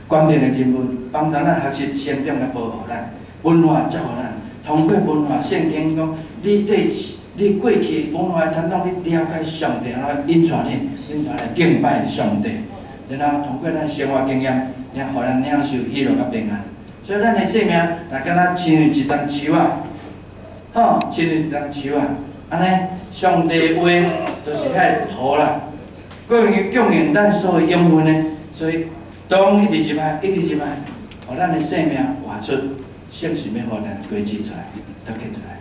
A: 關鍵的人物幫助咱學習成長佮保護咱，文化祝福咱。通過文化聖經講，你對你過去文化傳統，你了解上帝按怎引帶你，引帶來敬拜上帝。然後通過咱生活經驗，也予咱領受喜樂佮平安。所以咱的生命，若敢若親像一叢樹仔，吼，親像一叢樹仔，按呢，上帝的話就是彼个土啦，過去供應咱所有養分的，所以當一直入來，一直入來，予咱的生命活出，聖是欲予咱果子出來，都結出來，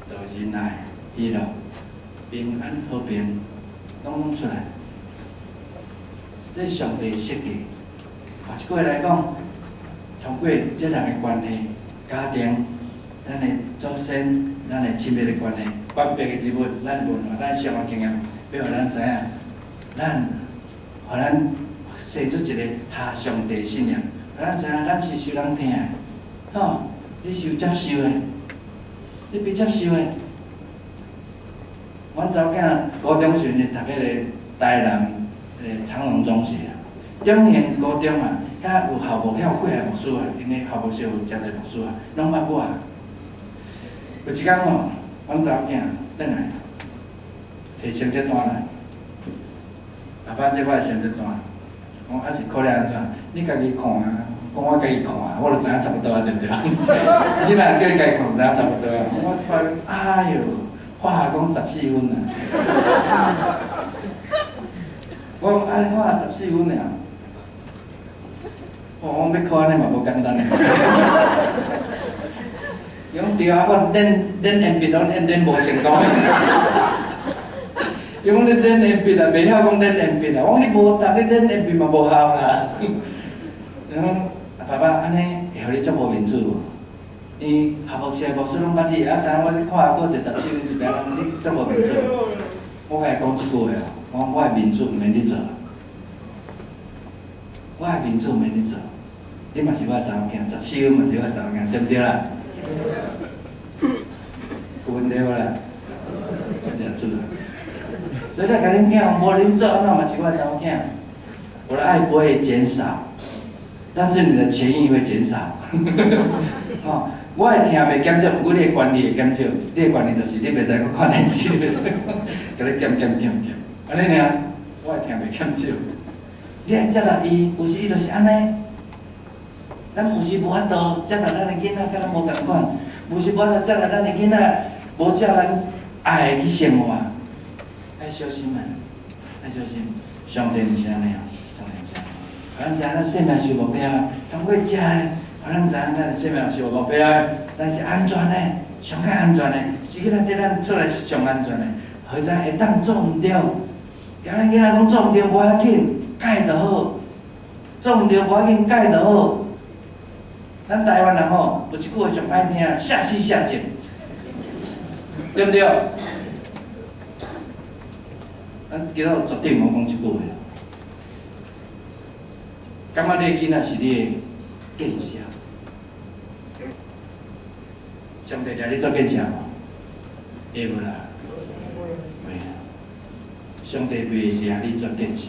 A: 就仁愛、喜樂、平安、和平，攏攏出來。這是上帝設計。換一句話來講，通過這人的關係、家庭，咱的祖先，咱的親密的關係，關別的人物，咱文化，咱生活經驗，欲予咱知影，咱，予咱生出一個合上帝信念，予咱知影咱是受人疼的，吼，你受接受的，你被接受的。阮查某囝高中時陣是讀彼個台南長榮中學啊，中興高中啊，遐有校牧，遐有幾个牧師啊，𪜶的校牧室有誠濟牧師啊，攏捌我。有一工吼，阮查某囝轉來，提成績單來，爸爸，這我的成績單，講啊是考了按怎？你家己看啊，講我家己看，我就知影差不多啊，對毋對？你若叫伊家己看，知影差不多啊。我看，哎喲，化學講14分啊！我講啊，化學14分爾，我講欲考按呢嘛無簡單。伊講對啊，我練練鉛筆攏練練無成功。伊講你練鉛筆啊，袂曉講練鉛筆啊。我講你無讀，你練鉛筆嘛無效啦。伊講爸爸，按呢會予你足無面子無？伊校牧師牧師攏捌你，啊，知影我看過一14分是欲按怎，你足無面子。我共伊講這句話，我講我的面子毋免你做，我的面子毋免你做，你嘛是我的查某囝，14分嘛是我的查某囝，對毋對啦？有問題無啦？感謝主。所以我共恁講，無恁做按怎嘛是我的查某囝。我的愛不會減少，但是你的權益會減少。吼，我的疼袂減少，毋過你的權利會減少。你的權利就是你袂使閣看電視，袂使共你減減減減。按呢爾，我的疼袂減少。你愛接納伊，有時伊就是按呢。咱有時無法度接納咱的囡仔，佮咱無仝款；有時無法度接納咱的囡仔，無照咱愛的去生活。愛小心啊！愛小心，上帝毋是按呢哦，上帝毋是按呢。予咱知影咱生命是有目標的，通過這个，予咱知影咱的生命是有目標的，咱是安全的，上較安全的，是囡仔佇咱厝內是上安全的。予伊知會當做毋著，共咱囡仔講做毋著無要緊，改就好；做毋著無要緊，改就好。咱台灣人吼，有一句話上歹聽，下死下賤，對毋對？咱基督徒絕對毋好講這句話。感覺你的囡仔是你的見識，上帝掠你做見識無？會無啦？袂啊！上帝袂掠你做見識，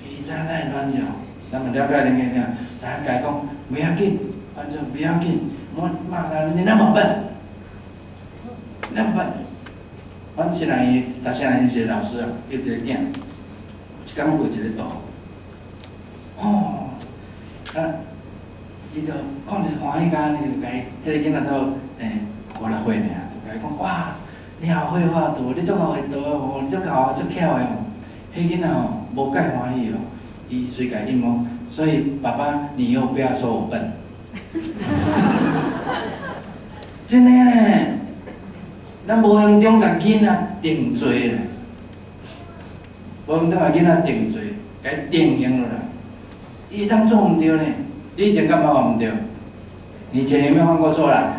A: 伊知咱的軟弱，咱嘛了解恁个爾，知影共伊講袂要緊，反正袂要緊，我罵他你那麼笨，那麼笨。阮親愛伊，大細漢伊一個老師啊，伊一個囝，一工畫一個圖，吼，啊，伊就看著歡喜甲按呢，就共伊，彼個囡仔才5、6歲爾，就共伊講哇，你好會畫圖，你足𠢕畫圖哦，你足𠢕足巧的哦。彼囡仔吼無蓋歡喜哦，伊隨共應講，所以爸爸，你以後不要說我笨。真的呢，咱無形中共囡仔定罪啦，無形中共囡仔定罪，共伊定型落來。伊會當做毋著呢？你以前敢捌犯毋著？你以前有沒有犯過錯啦？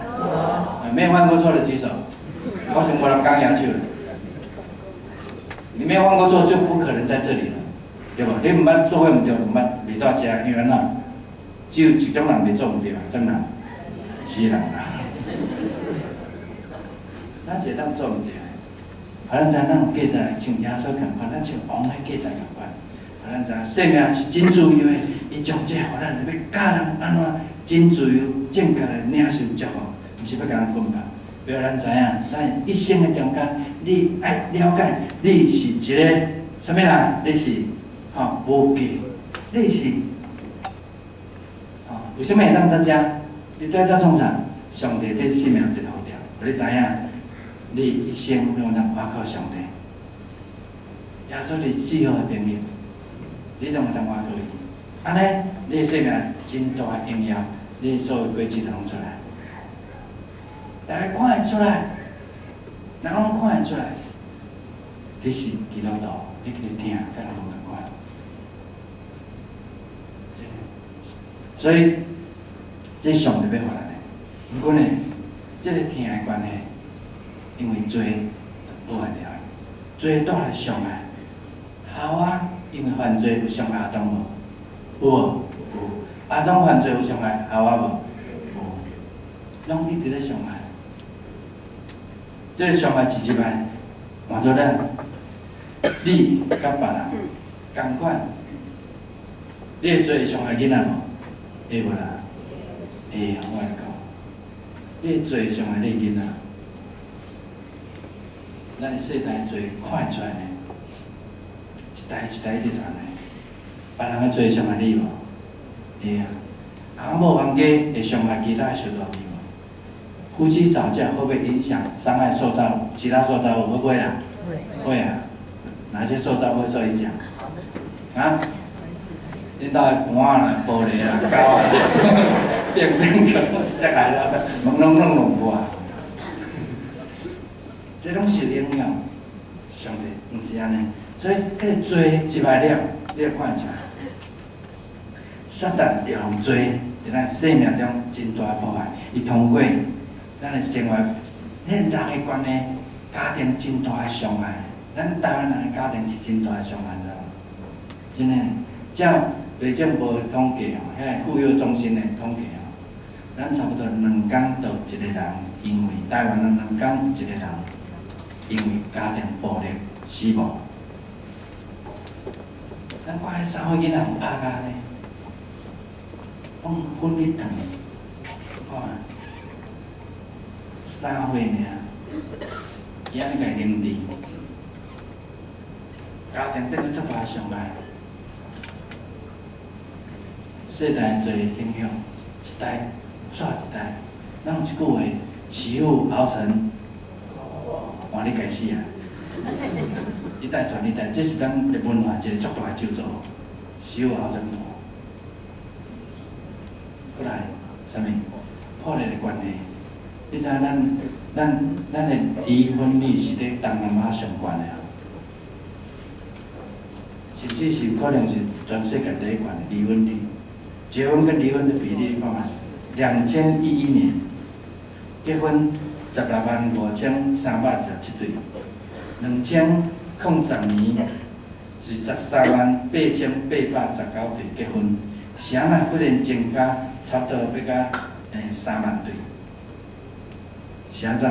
A: 有。沒有犯過錯的舉手。我想無人敢舉手。你沒有犯過錯，就不可能在這裡了，對無？你毋捌做過毋著，毋捌袂蹛遮，因為按怎？只有一種人袂做毋著，啥物人？死人啦！咱是會當做毋著的，予咱知影咱有價值，像耶穌仝款，咱像王彼價值仝款。予咱知影生命是真自由的，伊將這予咱欲教人按怎真自由、正確的領受祝福，毋是欲共人分配。欲予咱知影，咱一生的中間，你愛了解，你是一個啥物人？你是吼無價，你是吼為啥物會當佇遮？你佇遮創啥？上帝佇生命一個呼召，予你知影，你一生攏通倚靠上帝。耶穌是至好的朋友，你攏會當倚靠伊。按呢，你的生命真大的榮耀，你的所有果子攏出來，大家看會出來，人攏看會出來，你是基督徒，你去聽，佮人無仝款。所以，這上帝欲予咱的，毋過呢，這个疼的關係，因為罪就破壞掉，罪帶來傷害。夏娃因為犯罪有傷害亞當無？有無？有。亞當犯罪有傷害夏娃無？有。攏一直咧傷害。這个傷害一入來，換做咱，你佮別人仝款，你會罪會傷害囡仔無？會無啦？會啊，我來講，你會罪會傷害你囡仔。咱的世代罪看會出來呢，一代一代一直傳來，別人的罪會傷害你無？會啊。翁某冤家會傷害其他的小徒弟無？夫妻吵架會不會影響傷害受造其他受造物？會不會啦？會。會啊。哪些受造物會受影響？啊？恁兜的盤啦、玻璃啦、狗啊，變變個摔來了，門攏攏弄破。這攏受影響，上帝毋是按呢，所以彼個罪入來了，你就看出來。撒旦用罪佇咱生命中真大破壞，伊通過咱的生活，咱人的關係、家庭真大的傷害。咱台灣人的家庭是真大的傷害，知無？真的，照內政部的統計吼，遐个婦幼中心的統計吼，咱差不多兩工就一個人，因為台灣人兩工一個人，因為家庭暴力死亡。咱看彼3歲囡仔有拍甲按呢，攏粉去燙，看，3歲爾，伊按呢共伊認知，家庭變做足大傷害，世代罪影響，一代煞一代。咱有一句話：媳婦熬成，換你該死啊！一代傳一代，這是咱的文化一個足大的咒詛。媳婦熬成婆。過來，啥物？破裂的關係。你知影咱的離婚率是佇東南亞上懸的啊？甚至是可能是全世界第一懸的離婚率。結婚跟離婚的比例，你看覓？2011年結婚165,327對，2010年是138,819對結婚，是按怎忽然增加差不多欲到3萬對？是按怎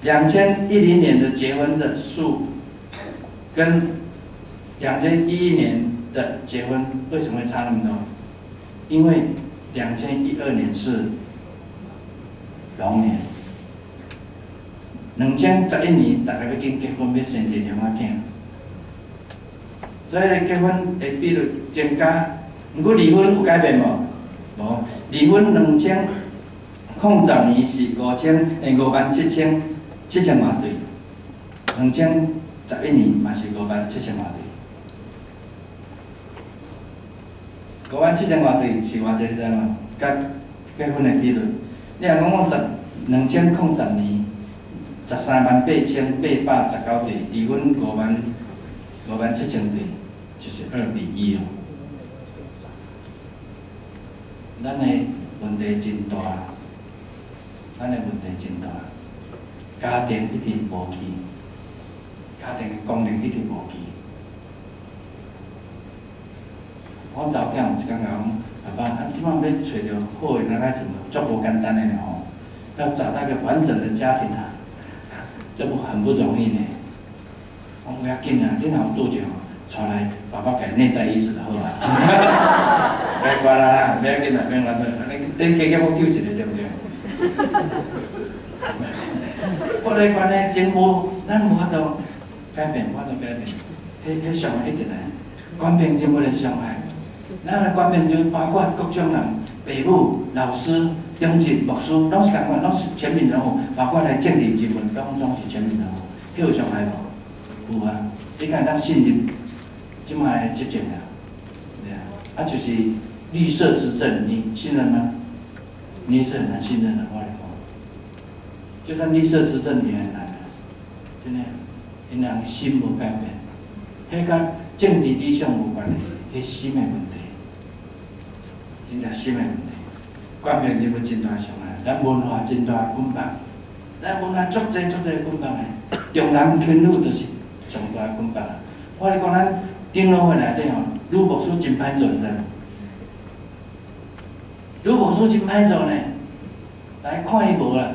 A: ？2010年的結婚的數，跟2011年的結婚為什麼會差那麼多？因為2012年是龍年，2011年大家欲緊結婚，欲生一個娘仔囝，所以結婚的比率增加。毋過離婚有改變無？無，離婚2010年是5萬七千七千外對，2011年嘛是五萬七千外對。五萬七千外對是偌濟，你知無？佮結婚的比率，你若講講2010年138,819對，離婚5萬7千對，就是2比1哦。咱的問題真大，咱的問題真大，家庭一直無去，家庭的功能一直無去。我查某囝有一工共我講，爸爸，啊，這擺欲揣著好的那個什麼，足無簡單的呢吼，要找到一個完整的家庭啊，這不很不容易呢。我講無要緊啊，你若有拄著，帶來爸爸共內在醫治就好啊。別管啦，無要緊啦，免煩惱，你加減閣救一個對毋對？我來關係真無，咱無法度改變，無法度改變，彼傷害一直來，官變人物的傷害。咱的官變就包括各種人，爸母、老師、長執、牧師，攏是仝款，攏是全面人物，包括來政治人物，攏是全面人物。彼有傷害無？有啊！你敢會當信任這擺的執政啊？對啊，啊就是綠色執政，你信任嗎？你也是很難信任的，我來講，就算綠色執政也很難啊，真的，𪜶人心無改變，彼佮政治理想無關係，彼心的問題，真正心的問題，觀念人物真大傷害。咱文化真大捆綁，咱文化足濟足濟捆綁的，重男輕女就是上大捆綁。我咧講咱長老會內底吼，女牧師真歹做，知無？女牧師真歹做呢，來看伊無啦。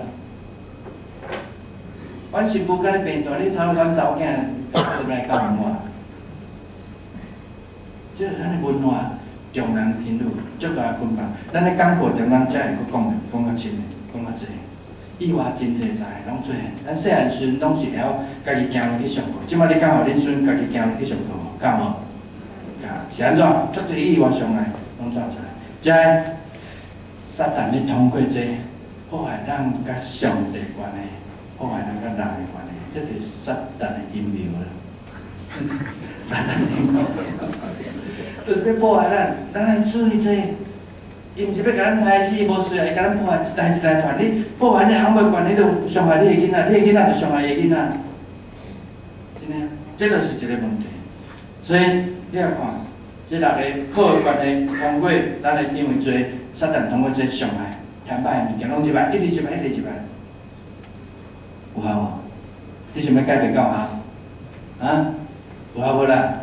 A: 阮新婦佮你變大，你瞅阮查某囝來教我。這是咱的文化，重男輕女，足大捆綁。咱咧講課中，咱才會閣講講較深的，講較濟。意外真濟在，攏做。咱細漢時陣攏是會曉家己行路去上課，這擺你敢予恁孫家己行路去上課無？敢無？敢。是按怎？足濟意外傷害攏走出來。這个撒旦欲通過這破壞咱佮上帝關係，破壞咱佮人的關係，這就是撒旦的陰謀啦。撒旦的陰謀，就是欲破壞咱，咱愛注意這個。伊毋是欲共咱刣死，無需要，伊共咱破壞一代一代傳。你破壞你翁母關係，就傷害你的囡仔，你的囡仔就傷害伊的囡仔。真的，這就是一個問題。所以你來看，這六个好的關係，通過咱會因為罪，撒旦通過這傷害、添歹的物件，攏入來，一直入來，一直入來。有效無？你想欲改變敢有效？啊？有效無啦？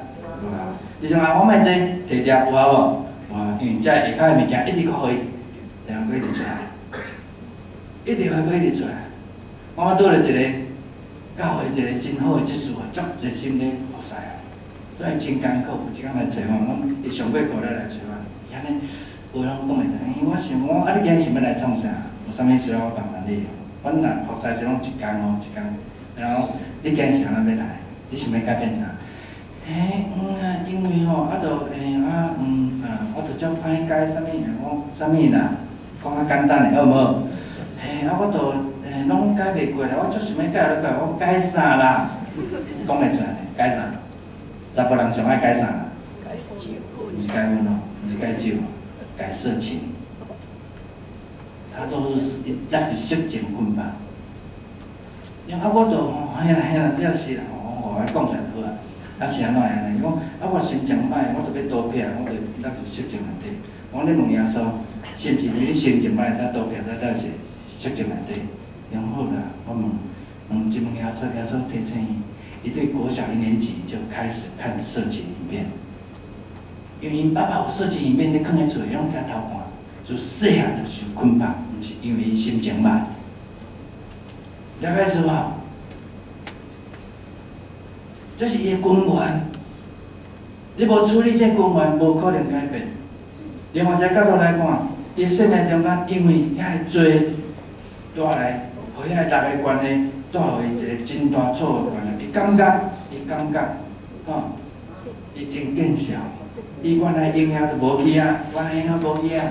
A: 有效。你想啊，我莫這提掉，有效無？哇，因為這下跤的物件一直閣予伊，然後閣一直出來，一直予伊閣一直出來。我拄著一個教會一個真好的執事啊，足熱心咧服侍啊，所以真艱苦。有一工來揣我，講伊上過課了來揣我，伊按呢話攏講袂使。因為我想講，啊，你今日想欲來創啥？有啥物需要我幫忙你？阮若服侍就攏一工哦，一工。然後你今日是按怎欲來？你想欲改變啥？欸，嗯啊，因為吼，啊，就欸啊，嗯啊，我就足歹改啥物，講啥物啦，講較簡單的好毋好？嘿，啊，我就欸攏改袂過來，我足想欲改就改，我改啥啦？講會出來，改啥？查埔人上愛改啥？毋是改煙哦，毋是改酒，改色情。他都是抑是色情捆綁。因啊，我就吼，嘿啦嘿啦，這是啦，我予伊講出來就好啊。啊是按怎樣呢？伊講啊，我心情歹，我就欲賭博，我就落入色情內底。我講你問耶穌，是毋是你心情歹才賭博，才是色情內底？伊講好啦，我問問一問耶穌，耶穌提醒伊，伊對國小一年級就開始看色情影片，因為𪜶爸爸有色情影片咧囥佇厝裡，攏聽偷看，自細漢就受捆綁，毋是因為伊心情歹。了解是無？這是伊的根源，你無處理這根源，無可能改變。另外一個角度來看，伊的生命中間，因為遐个罪帶來，予遐个六个關係帶予伊一個真大錯誤的觀念。伊感覺，伊感覺，吼，伊真見笑，伊原來榮耀就無去啊，原來榮耀無去啊，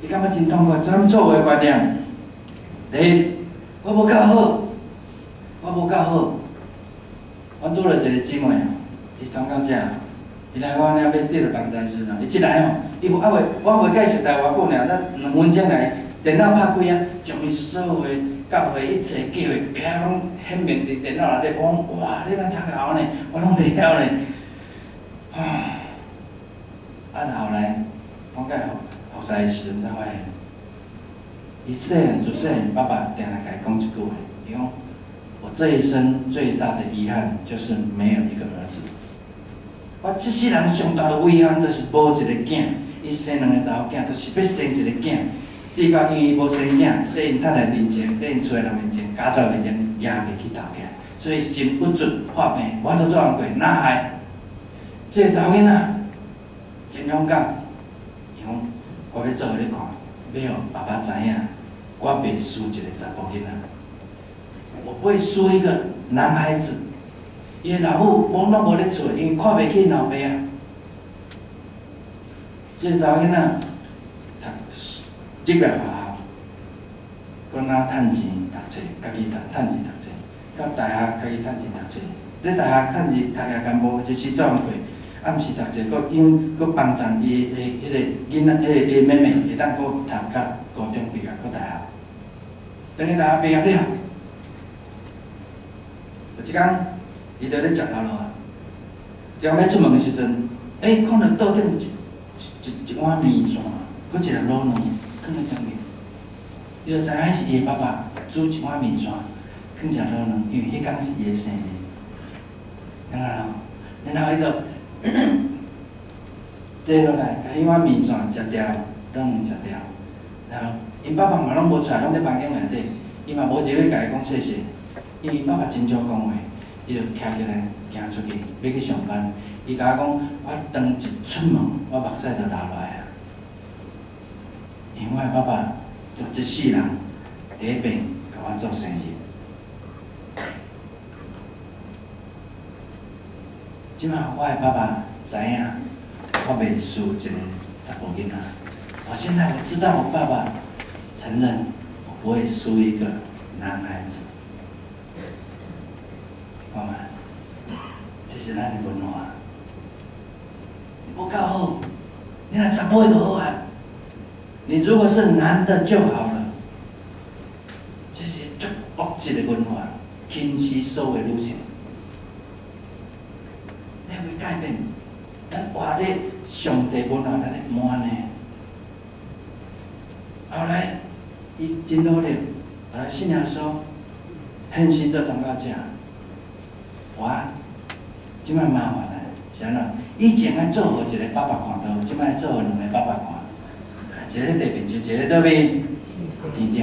A: 伊感覺真痛苦，啥物錯誤的觀念？第一，我無夠好，我無夠好。阮拄著一個姊妹，伊傳到遮，伊來我遐欲得著幫助時陣，伊一來吼，伊無猶未，我未佮伊熟似偌久爾，咱2分鐘來，電腦拍開啊，將伊所有的教會一切計劃，啪攏顯明佇電腦內底。我講哇，你哪遮𠢕呢？我攏袂曉呢。啊，啊後來，我佮伊服侍的時陣才發現，伊細漢自細漢，爸爸定定共伊講一句話，伊講，我這一生最大的遺憾就是沒有一個兒子。我這世人上大的遺憾就是無一個囝。伊生兩個查某囝，就是欲生一個囝。結果因為伊無生囝，佇𪜶太太面前，佇𪜶厝的人面前，家族面前，行袂起頭起來，所以心鬱卒發病，無法度做工課，哪害？這個查某囡仔真勇敢，伊講我欲做予你看，欲予爸爸知影，我袂輸一個查埔囡仔。我不會輸一個男孩子，伊的老母無攏無咧厝，因為看袂起老爸啊。這個查某囡仔讀職業學校，閣哪趁錢讀冊，家己讀趁錢讀冊，到大學家己趁錢讀冊。咧大學趁錢讀也甘無，就是做工課，暗時讀冊，閣因閣幫贊伊的彼個囡仔，彼個伊妹妹會當閣讀較高中畢業，閣大學。等伊大學畢業了，有一工，伊就咧食頭路啊，一工欲出門的時陣，欸，看著桌頂一碗麵線，閣一粒滷卵，囥佇頂面。伊就知影彼是伊的爸爸煮一碗麵線，囥食滷卵，因為彼工是伊的生日。明白無？然後伊就坐落來，共彼碗麵線食掉，滷卵食掉。然後𪜶爸爸嘛攏無出來，攏佇房間內底，伊嘛無入去共伊講謝謝，因為𪜶爸爸真少講話，伊就徛起來行出去，欲去上班。伊共我講，我當一出門，我目屎就流落來啊。因為我的爸爸就這世人第一遍共我做生日。這擺我的爸爸知影，我袂輸一個查埔囡仔。我現在我知道我爸爸承認，我不會輸一個男孩子。看覓，這是咱的文化。你無夠好，你若查埔的就好啊。你如果是男的就好了。這是足惡質的文化，輕視所有女性。你會改變？咱活佇上帝文化內底，無按呢。後來，伊真努力，後來信耶穌，獻身做傳教者。我這擺麻煩啊，是按怎？以前愛做予一个爸爸看著，這擺做予兩个爸爸看。一个佇地面上，一个佇佗位？天頂。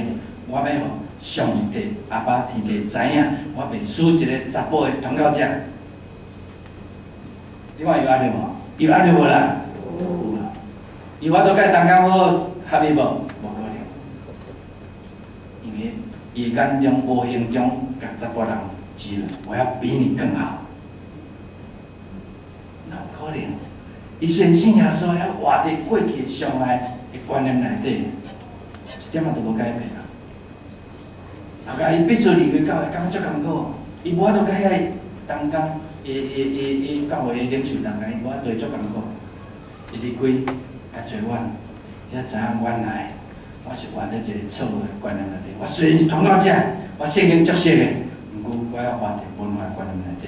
A: 我欲予上帝阿爸天父知影，我袂輸一个查埔的傳教者。你看有壓力無？有壓力無啦？有啦。伊有法度佮伊同工好合伊無？無可能。因為伊眼中無形中共查埔人指了，我要比你更好。哪有可能？伊雖然信耶穌，猶活佇過去上愛的觀念內底，一點仔都無改變啊。後來伊必須離開教會，感覺足艱苦。伊無法度佮遐同工，伊伊伊伊教會的領袖同工，伊無法度足艱苦。伊離開較濟遠，伊才知影原來我是活佇一個錯誤的觀念內底。我雖然是傳教者，我聖經足熟的，毋過我猶活佇文化觀念內底。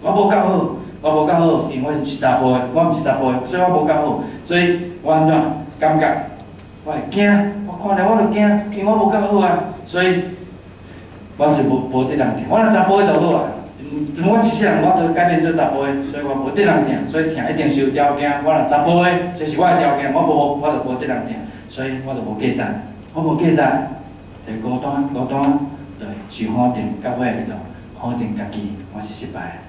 A: 我無夠好，我無夠好，因為我是查埔的，我毋是查埔的，所以我無夠好。所以我按怎感覺？我會驚，我看著我就驚，因為我無夠好啊，所以我就無無佇人疼。我若查埔的就好啊，我一世人我都改變做查埔的，所以我無佇人疼，所以疼一定是有條件。我若查埔的，這是我的條件，我無我就無佇人疼，所以我就無價值，我無價值，就孤單孤單，對，受否定，到尾就否定家己，我是失敗的。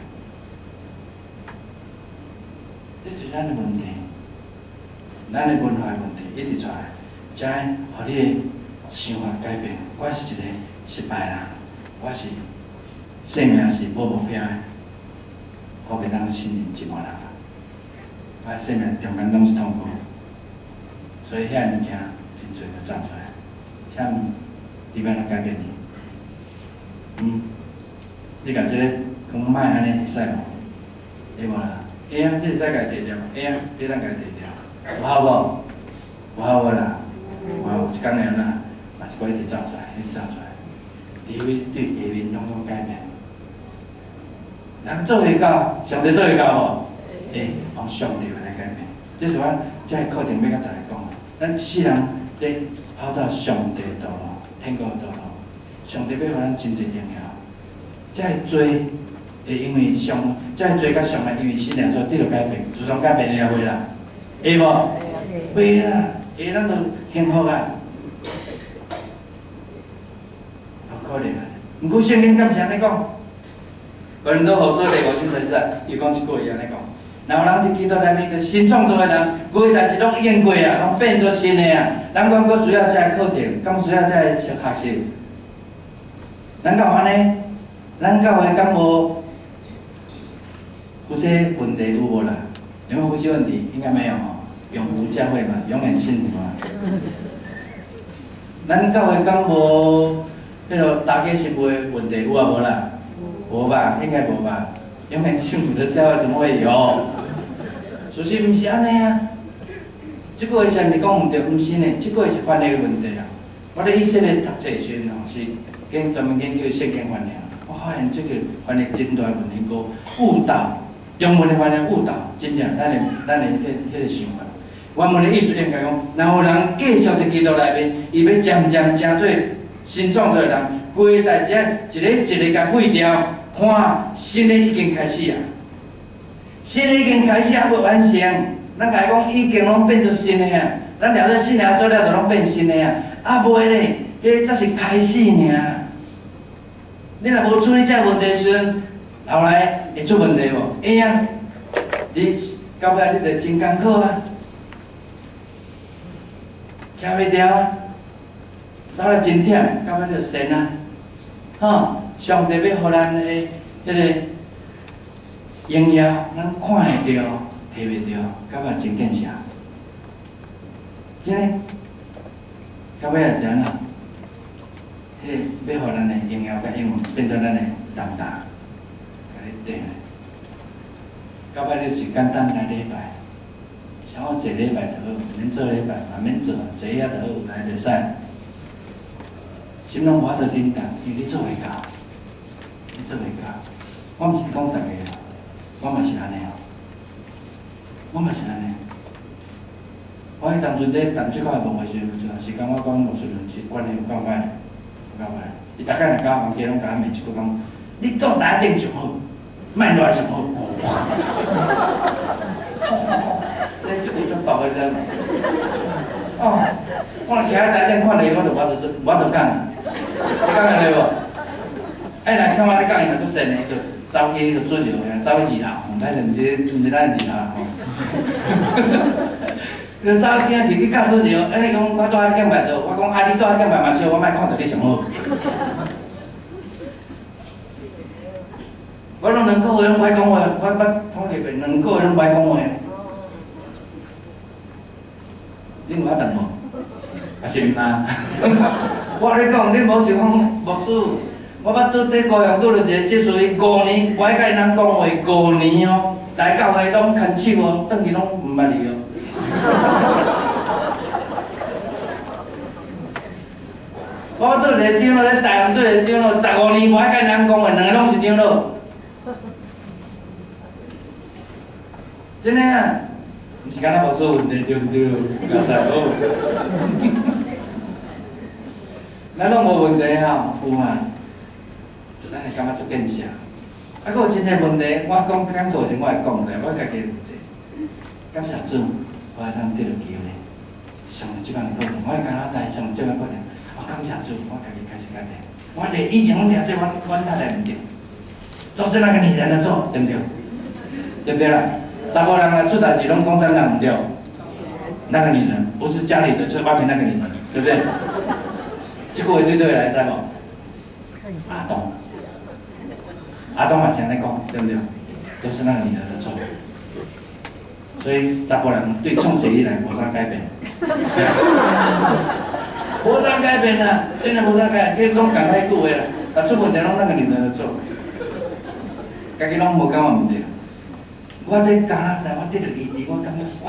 A: 這是咱的問題，咱的文化的問題一直出來，才會予你的想法改變。我是一個失敗人，我是生命是無目標的，我袂當信任一般人。我的生命中間攏是痛苦，所以遐物件真濟就走出來。請問你欲按怎改變你？你共這個講莫按呢會使無？會無啦？會啊，你會使共伊提掉，會啊，你通共伊提掉，有效無？有效無啦？有效，一工會按怎？嘛一寡一直走出來，一直走出來，除非對下面攏總改變。人做會到，上帝做會到無？會，用上帝來改變。這是我這个課程欲共大家講的。咱世人佇跑走上帝的道路，天國的道路，上帝欲予咱真濟榮耀。這个罪會因為上，這个罪佮上帝因為信耶穌得著改變，自動改變會袂啦？會無？會啦，會咱就幸福啊！有可能啊。毋過聖經敢是按呢講？哥林多後書第五章第四節，伊講這句話按呢講：若有人佇基督內面，就是新創造的人，舊的代誌攏已經過啊，攏變做新的啊。咱敢閣需要這个課程？敢需要這个學習？咱敢有按呢？咱教會敢無夫妻問題有無啦？有沒有夫妻問題？應該沒有吼。永福教會嘛，永遠幸福啊。咱教會敢無彼个大家媳婦的問題有啊無啦？無吧，應該無吧。永遠幸福的教會怎麼會有？事實毋是按呢啊。這句話是毋是講毋對？毋是呢，這句話是翻譯的問題啊。我咧以色列讀冊時陣吼，是研專門研究聖經翻譯。我發現這個翻譯真大問題，閣誤導中文的翻譯誤導真正咱的咱的彼彼个想法。原文的意思應該講，若有人繼續佇基督內面，伊欲漸漸成做新創造的人，舊的代誌一个一个共廢掉，看新的已經開始啊！新的已經開始還無完成，咱共伊講已經攏變做新的啊！咱掠做信耶穌了，就攏變新的啊！啊袂咧，彼才是開始爾。你若無處理這個問題時陣，後來會出問題無？會啊！你到尾你就真艱苦啊，徛袂牢啊，走來真忝，到尾就神啊！吼，上帝欲予咱的彼個榮耀，咱看會著、提袂著，到尾真見笑。真的，到尾也是按怎？彼個欲予咱的榮耀佮應允變做咱的擔擔，共你頂。到尾你是簡單來禮拜，像我坐禮拜就好，毋免做禮拜，嘛免做，坐遐就好，來就使。心攏無法度振動，因為你做袂到，你做袂到。我毋是講逐个哦，我嘛是按呢哦，我嘛是按呢。我彼當陣咧淡水教會牧的時陣，有段時間我講牧師論是關係有夠歹，有夠歹。伊逐擺若共我房間攏共我罵一句講，你做台頂上好，莫落來上好。你這句足爆的，你知無？哦，我若徛佇台頂看著伊，我就無法度做，無法度講。你講會無？哎，若看我咧講伊嘛足善的，就走去就出入，走去二樓，毋歹勢，毋是咱二樓吼。就走去去去教主日，哎，伊講我蹛遐敬拜就，我講啊，你蹛遐敬拜嘛是好，我莫看著你上好。我攏兩個月攏歹講話，我捌統計過，兩個月攏歹講話。恁有法當無？還是毋啊？我咧講，恁無想講牧師，我捌拄佇高雄拄著一個執事，伊五年無愛佮𪜶人講話，五年哦，來教會攏牽手哦，轉去攏毋捌伊哦。我拄一個長老，咧台南拄一個長老，15年無愛佮𪜶人講話，兩个攏是長老。真的啊，毋是敢若無說問題對毋對？較濟好。咱攏無問題吼，有啊，就咱會感覺足見笑。啊，閣有真濟問題，我講講座時我會講出來，我家己的問題。感謝主，我會當得著機會，上這款的課程，我佇加拿大上這款課程，我感謝主，我家己開始改變。我連以前攏掠做，我阮太太毋對，都是那個女人的錯，對毋對？對毋對啦？查某人若出代誌，攏講啥人毋對？那個女人不是家裡的，就是外面那個女人，對不對？這句話對佗來，知無？阿東，阿東嘛是按呢講，對毋對？都是那個女人的錯。所以查埔人對創世以來無啥改變，無啥改變啦，真的無啥改變，佮講共彼句話啦，若出問題攏那個女人的錯，家己攏無感覺毋對。我佇加拿大，我得著醫治，我感覺我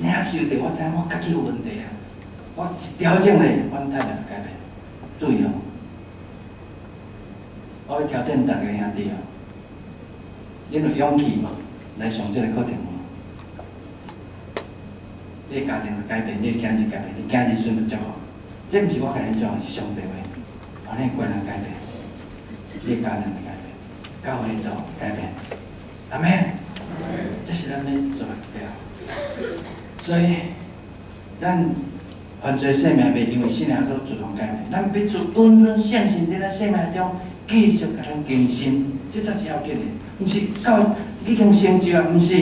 A: 領受著，我知影我家己有問題啊。我一調整咧，阮太太就改變。注意哦，我欲挑戰逐个兄弟哦，恁有勇氣來上這個課程無？你的家庭會改變，你的囝兒改變，你囝兒孫就祝福。這毋是我共你講，是上帝話，予你的觀念改變，你的家庭會改變，教會就改變。阿們。這是咱欲做的目標。所以，咱犯罪生命袂因為信耶穌自動改變，咱必須允准聖神佇咱生命中繼續共咱更新，這才是要緊的。毋是到已經成就啊，毋是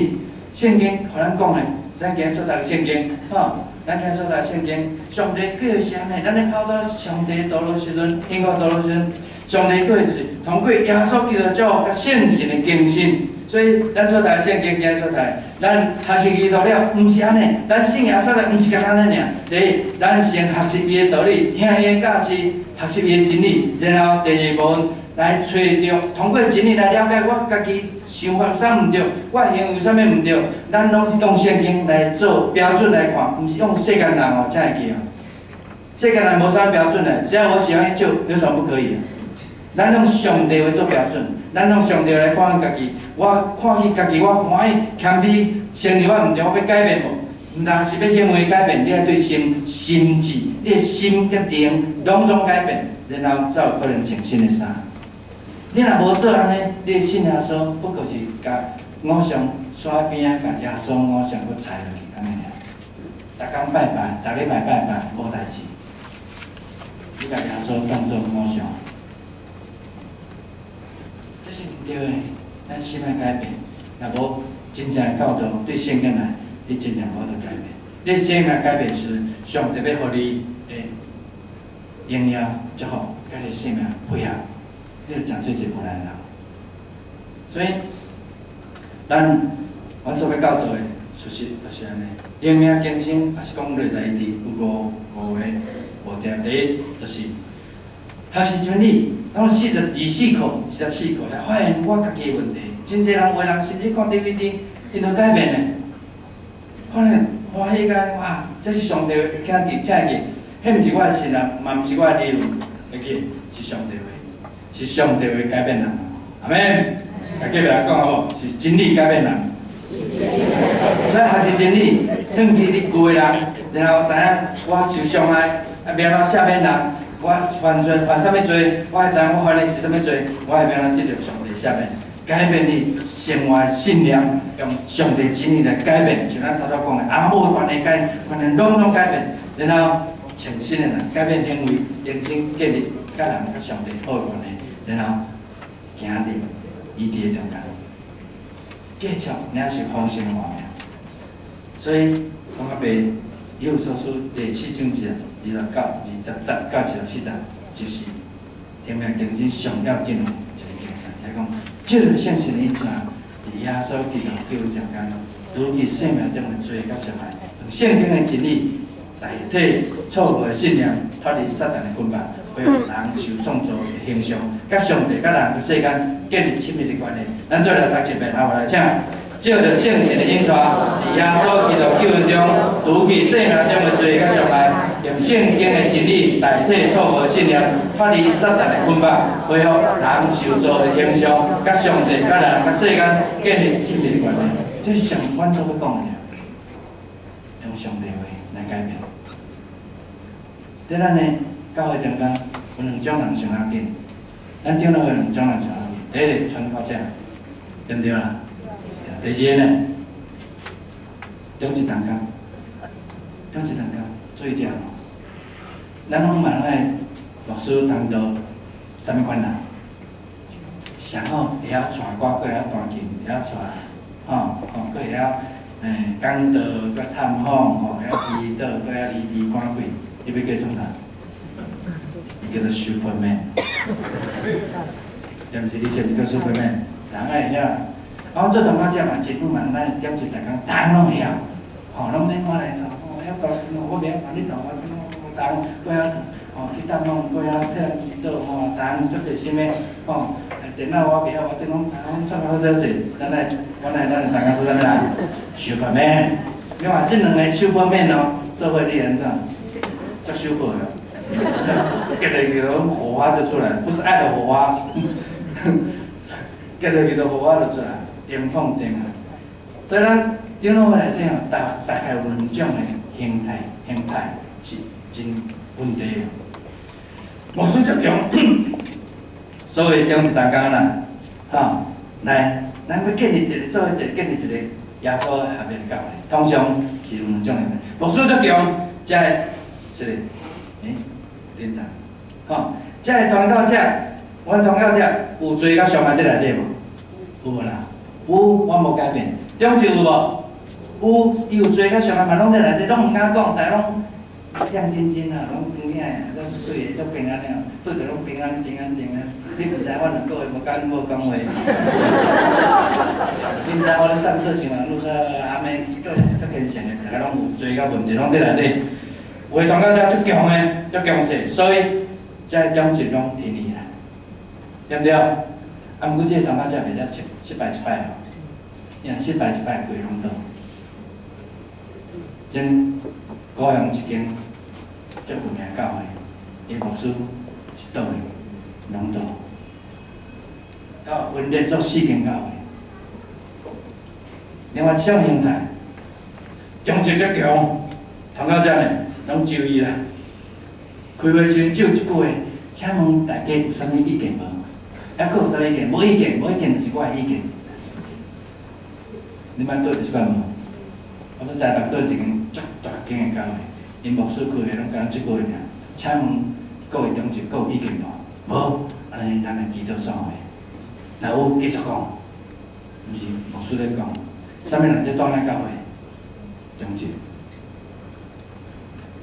A: 聖經予咱講的。咱今日所讀的聖經，吼，咱今日所讀的聖經，上帝叫的是按呢，咱咧跑到上帝道路時陣，幸福道路時陣，上帝叫的就是通過耶穌基督祝福佮聖神的更新。所以，咱所讀的聖經，今日所讀，咱學習基督了，毋是按呢，咱信耶穌了，毋是干焦按呢爾。第一，咱先學習伊的道理，聽伊的教示，學習伊的真理，然後第二部分來揣著，通過真理來了解我家己想法有啥毋對，我行為有啥物毋對，咱攏是用聖經來做標準來看，毋是用世間人哦，才會記哦。世間人無啥標準的，只要我喜歡就有什麼不可以？咱用上帝話做標準，咱用上帝來看咱家己。我看見家己，我歡喜謙卑，承認我毋對，我欲改變無？毋但是欲行為改變，你愛對心心智、你的心佮靈攏總改變，然後才有可能穿新的衫。你若無做按呢，你的信耶穌不過是共偶像刷邊仔，共耶穌偶像閣裁落去，按呢爾。逐工拜拜，逐禮拜拜拜，無代誌。你共耶穌當做偶像，這是毋對的。咱心愛改變，若無真正的教導對聖經來，你真正無法度改變。你生命改變時，上帝欲予你的榮耀祝福，佮你生命配合，你就成做一個無難人。所以，咱阮所欲教導的，事實就是按呢。靈命更新，也是講內在醫治，有五個步驟。第一，就是學習真理，咱44課、44課來發現我家己的問題。真濟人有的人甚至看 DVD，𪜶都改變咧。可能歡喜甲哇，這是上帝聽記聽記，彼毋是我的信念，嘛毋是我的理論，會記是上帝話，是上帝話改變人。阿們，來隔壁人講好無？是真理改變人。所以學習真理，轉去你舊的人，然後知影我受傷害，啊，欲按怎赦免人，我犯罪犯啥物罪，我愛知影我犯的是啥物罪，我會欲按怎得著上帝赦免，改變你生活的信念，用上帝真理來改變，像咱頭拄講的，阿母的關係改，觀念攏總改變，然後穿新的人，改變行為，重新建立佮人佮上帝好的關係，然後行入醫治的中間，繼續領受豐盛的活命。所以講較白，以弗所書第四章29、20節到24節，就是靈命更新上要緊的一個精神。伊講，藉著聖神的引導，佇耶穌基督救恩中間，除去生命中的罪佮傷害，用聖經的真理代替錯誤的信念，脫離撒旦的捆綁，恢復人受創造的形象，佮上帝佮人世間建立親密的關係。咱做來讀一遍，好無來，請。藉著聖神的引導，佇耶穌基督救恩中，除去生命中的罪佮傷害，用聖經的真理代替錯誤的信念，脫離撒旦的捆綁，恢復人受造的形象，佮上帝、佮人、佮世間建立親密的關係。這是上阮所欲講的，用上帝話來改變。佇咱的教會中間，有兩種人上要緊，咱長老會兩種人上要緊。第一個傳教者，對毋對啦？第二個呢，中一同工，中一同工做者。咱攏嘛攏愛牧師當做啥物款人？上好會曉帶歌，閣會曉彈琴，會曉帶，吼吼，閣會曉講道，閣探訪，吼，會曉祈禱，閣曉醫治趕鬼，你欲叫創啥？伊叫做 Superman，對毋是？你是毋是叫 Superman？人愛會曉。啊，阮做傳教者嘛，真久嘛，咱點一逐工，逐項攏會曉，吼，攏免我來做，我曉彈琴，我袂曉彈，你彈我，我彈，閣曉吼去探訪，閣曉替人祈禱，吼，逐項足濟心的，吼，電腦我袂曉，我電腦攏創好勢勢，咱來，我來咱大家做啥物啦？Superman，你看這兩個 Superman 哦，做伙你按怎？足 super 的，結落去攏火花就出來，不是愛的火花，結落去就火花就出來。電放電啊！所以咱長老會內底吼，大概有兩種的形態，形態是真問題的。牧師足強，所以中一同工啦，吼，來，咱欲建立一個，做伙一個建立一個耶穌合一的教會，通常是有兩種的。牧師足強，才會這個，欸，等等，吼，這个傳教者，阮傳教者有罪佮傷害佇內底無？有無啦？有，我無改變。中就有無？有，伊有罪佮傷害嘛，攏佇內底，攏毋敢講，逐家攏亮晶晶啊，攏光亮的，攏是水的，足平安的，對著攏平安平安平安。你毋知我兩個月無敢無講話。你毋知我咧上色情網路說阿妹祈禱足虔誠的，逐家攏有罪佮問題攏佇內底。有的傳教者足強的，足強勢，所以這中就攏停去啦，對毋對？啊，毋過這個傳教者袂使失失敗一擺哦，伊若失敗一擺，規攏倒。真高雄一間足有名教會，伊牧師是倒的，攏倒。到分裂做四間教會。另外一種形態，中職才強，傳到遮呢，攏咒伊啦。開會時陣咒一句話，請問大家有啥物意見無？猶閣有啥物意見？無意見，無意見就是我的意見。你捌蹛佇這款無？我佇台北蹛一間足大間的教會，𪜶牧師開會攏講這句話爾。請問各位長執閣有意見無？無，按呢咱來祈禱散會。若有繼續講，毋是牧師咧講，啥物人佇帶領教會？長執，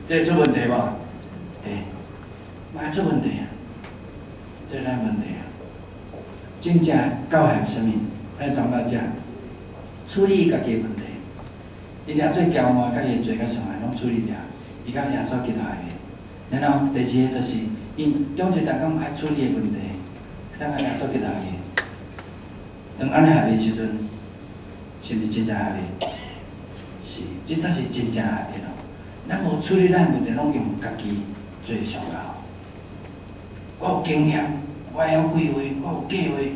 A: 這出問題無？欸，嘛會出問題啊！這咱問題啊！真正教會是啥物？咱傳道者處理家己的問題，伊掠做驕傲，家己的罪佮傷害攏處理掉，伊佮耶穌基督合的。然後第二个就是，𪜶長執同工愛處理的問題，咱佮耶穌基督合的。當按呢合的時陣，是毋是真正合的？是，這才是真正合的咯。咱無處理咱問題，攏用家己做上高。我有經驗，我會曉規劃，我有計劃，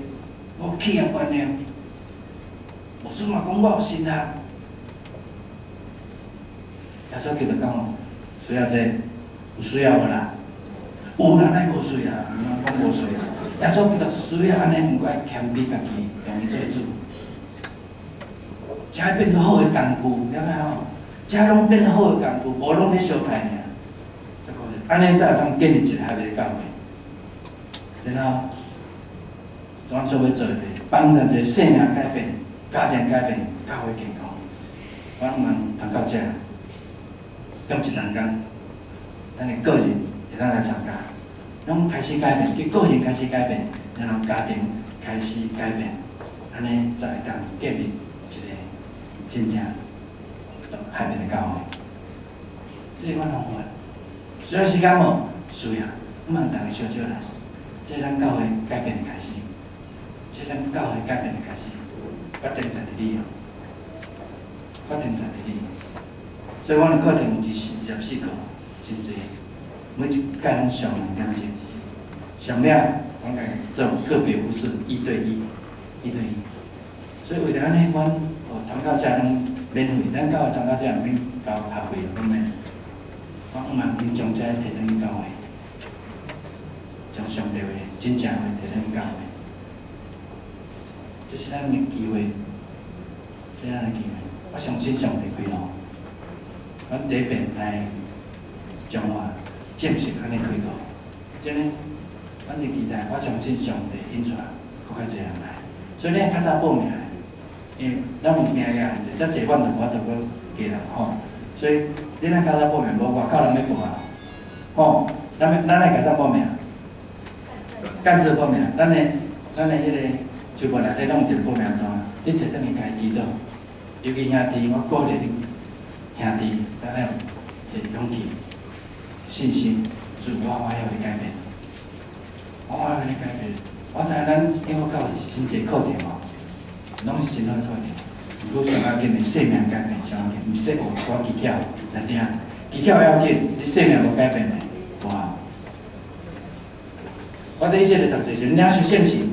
A: 我有企業觀念。牧師嘛講我有神學。耶穌基督講需要這個，有需要無啦？有啦，哪無需要？毋通講無需要。耶穌基督需要按呢，毋過愛謙卑家己，用伊做主，才會變做好的工具，了解無？才攏變做好的工具，無攏咧相刣爾。按呢才會當建立一個合的教會。然後，阮所欲做的，幫助一個生命改變、家庭改變、教會健康。我希望傳到遮，中一同工，咱的個人會當來參加，攏開始改變，對個人開始改變，然後家庭開始改變，按呢才會當建立一個真正合的教會。這是阮方法，需要時間無？需要，毋通逐个小少來。這是咱教會改變的開始，這是咱教會改變的開始，決定在佇你哦，決定在佇你。所以，阮的課程有24課，真濟，每一屆攏上2點鐘，上了，阮家做個別服事，一對一，一對一。所以為著按呢，阮哦傳教者攏免費，咱教會傳教者毋免交學費，攏免。我向望恁將這提轉去教會，將上帝話、真正話提轉去教會，這是咱的機會，這是咱的機會。我相信上帝開路，阮第一遍來彰化正式按呢開課，真的，阮是期待，我相信上帝引帶閣較濟人來，所以你愛較早報名，因為咱有名額限制，遮濟阮就無法度閣加人吼，所以你若較早報名，無外口人欲報啊，吼，咱愛共啥報名？幹事報名，咱的彼個書簿內底攏有一個報名單，你提轉去共伊祈禱，尤其兄弟，我鼓勵恁兄弟，咱愛有勇氣、信心，主我歡喜予你改變，我歡喜予你改變。我知影咱英國教會是真濟課程吼，攏是真好的課程。毋過上要緊的生命改變上要緊，毋是咧學一寡技巧來聽，技巧要緊，你生命無改變的，無效。我佇以色列讀冊時，領受聖神。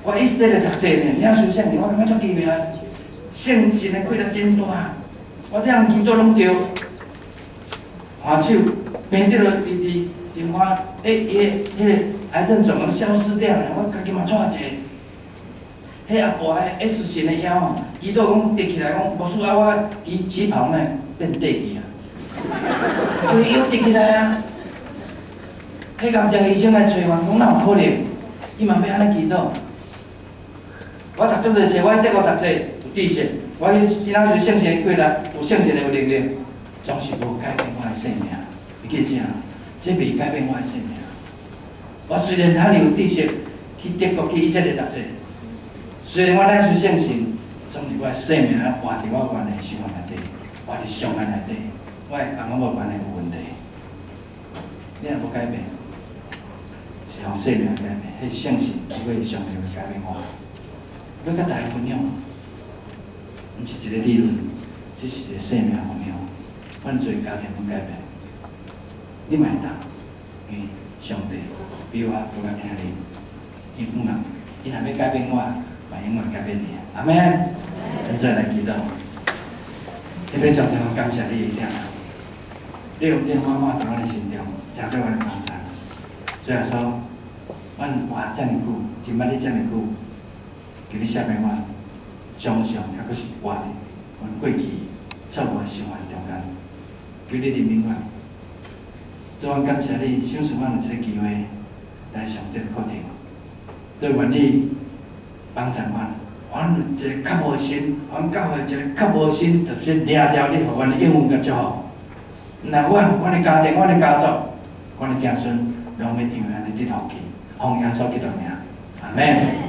A: 我以色列讀冊呢，領受聖神，我感覺足奇妙。聖神的氣力真大，我這樣祈禱攏著，換手病得了，直直真歡，欸，伊的彼個癌症狀攏消失掉了，我家己嘛掣一下。彼阿婆的 S 型的腰吼，祈禱講直起來講，牧師啊，我旗旗袍呢變短去啊，伊腰直起來啊。彼癌症醫生來揣阮，講哪有可能？伊嘛欲按呢祈禱。我讀足濟冊，我去德國讀冊有知識，我去領受聖神的氣力，有聖神的有能力，總是無改變我的生命。你記住，這袂改變我的生命。我雖然遐爾有知識，去德國去以色列讀冊，雖然我領受聖神，總是我的生命還活佇我原來習慣內底，活佇傷害內底，我的翁仔某關係有問題。你若無改變，是予生命改變，彼聖神透過上帝會改變我。欲佮大家分享，毋是一個理論，這是一個生命分享。阮做家庭攏改變，你嘛會當，因為上帝比我閣較疼你，伊永遠，伊若欲改變我，嘛永遠改變你。阿門。咱再來祈禱。天父上帝，我感謝你的疼愛，你用電話滿佇阮的心中，成做阮的幫助。主耶穌，阮活遮爾久，認捌你遮爾久，求你赦免阮，常常猶閣是活佇阮過去錯誤的生活中間，求你憐憫阮。主，阮感謝你，賞賜阮有這个機會來上這個課程，都願意幫助阮。阮有一個渴慕的心，阮教會一個渴慕的心，就是掠著你，予阮的應允佮祝福。毋但阮，阮的家庭，阮的家族，阮的子孫，攏欲因為按呢得福氣。奉耶穌基督名，阿門。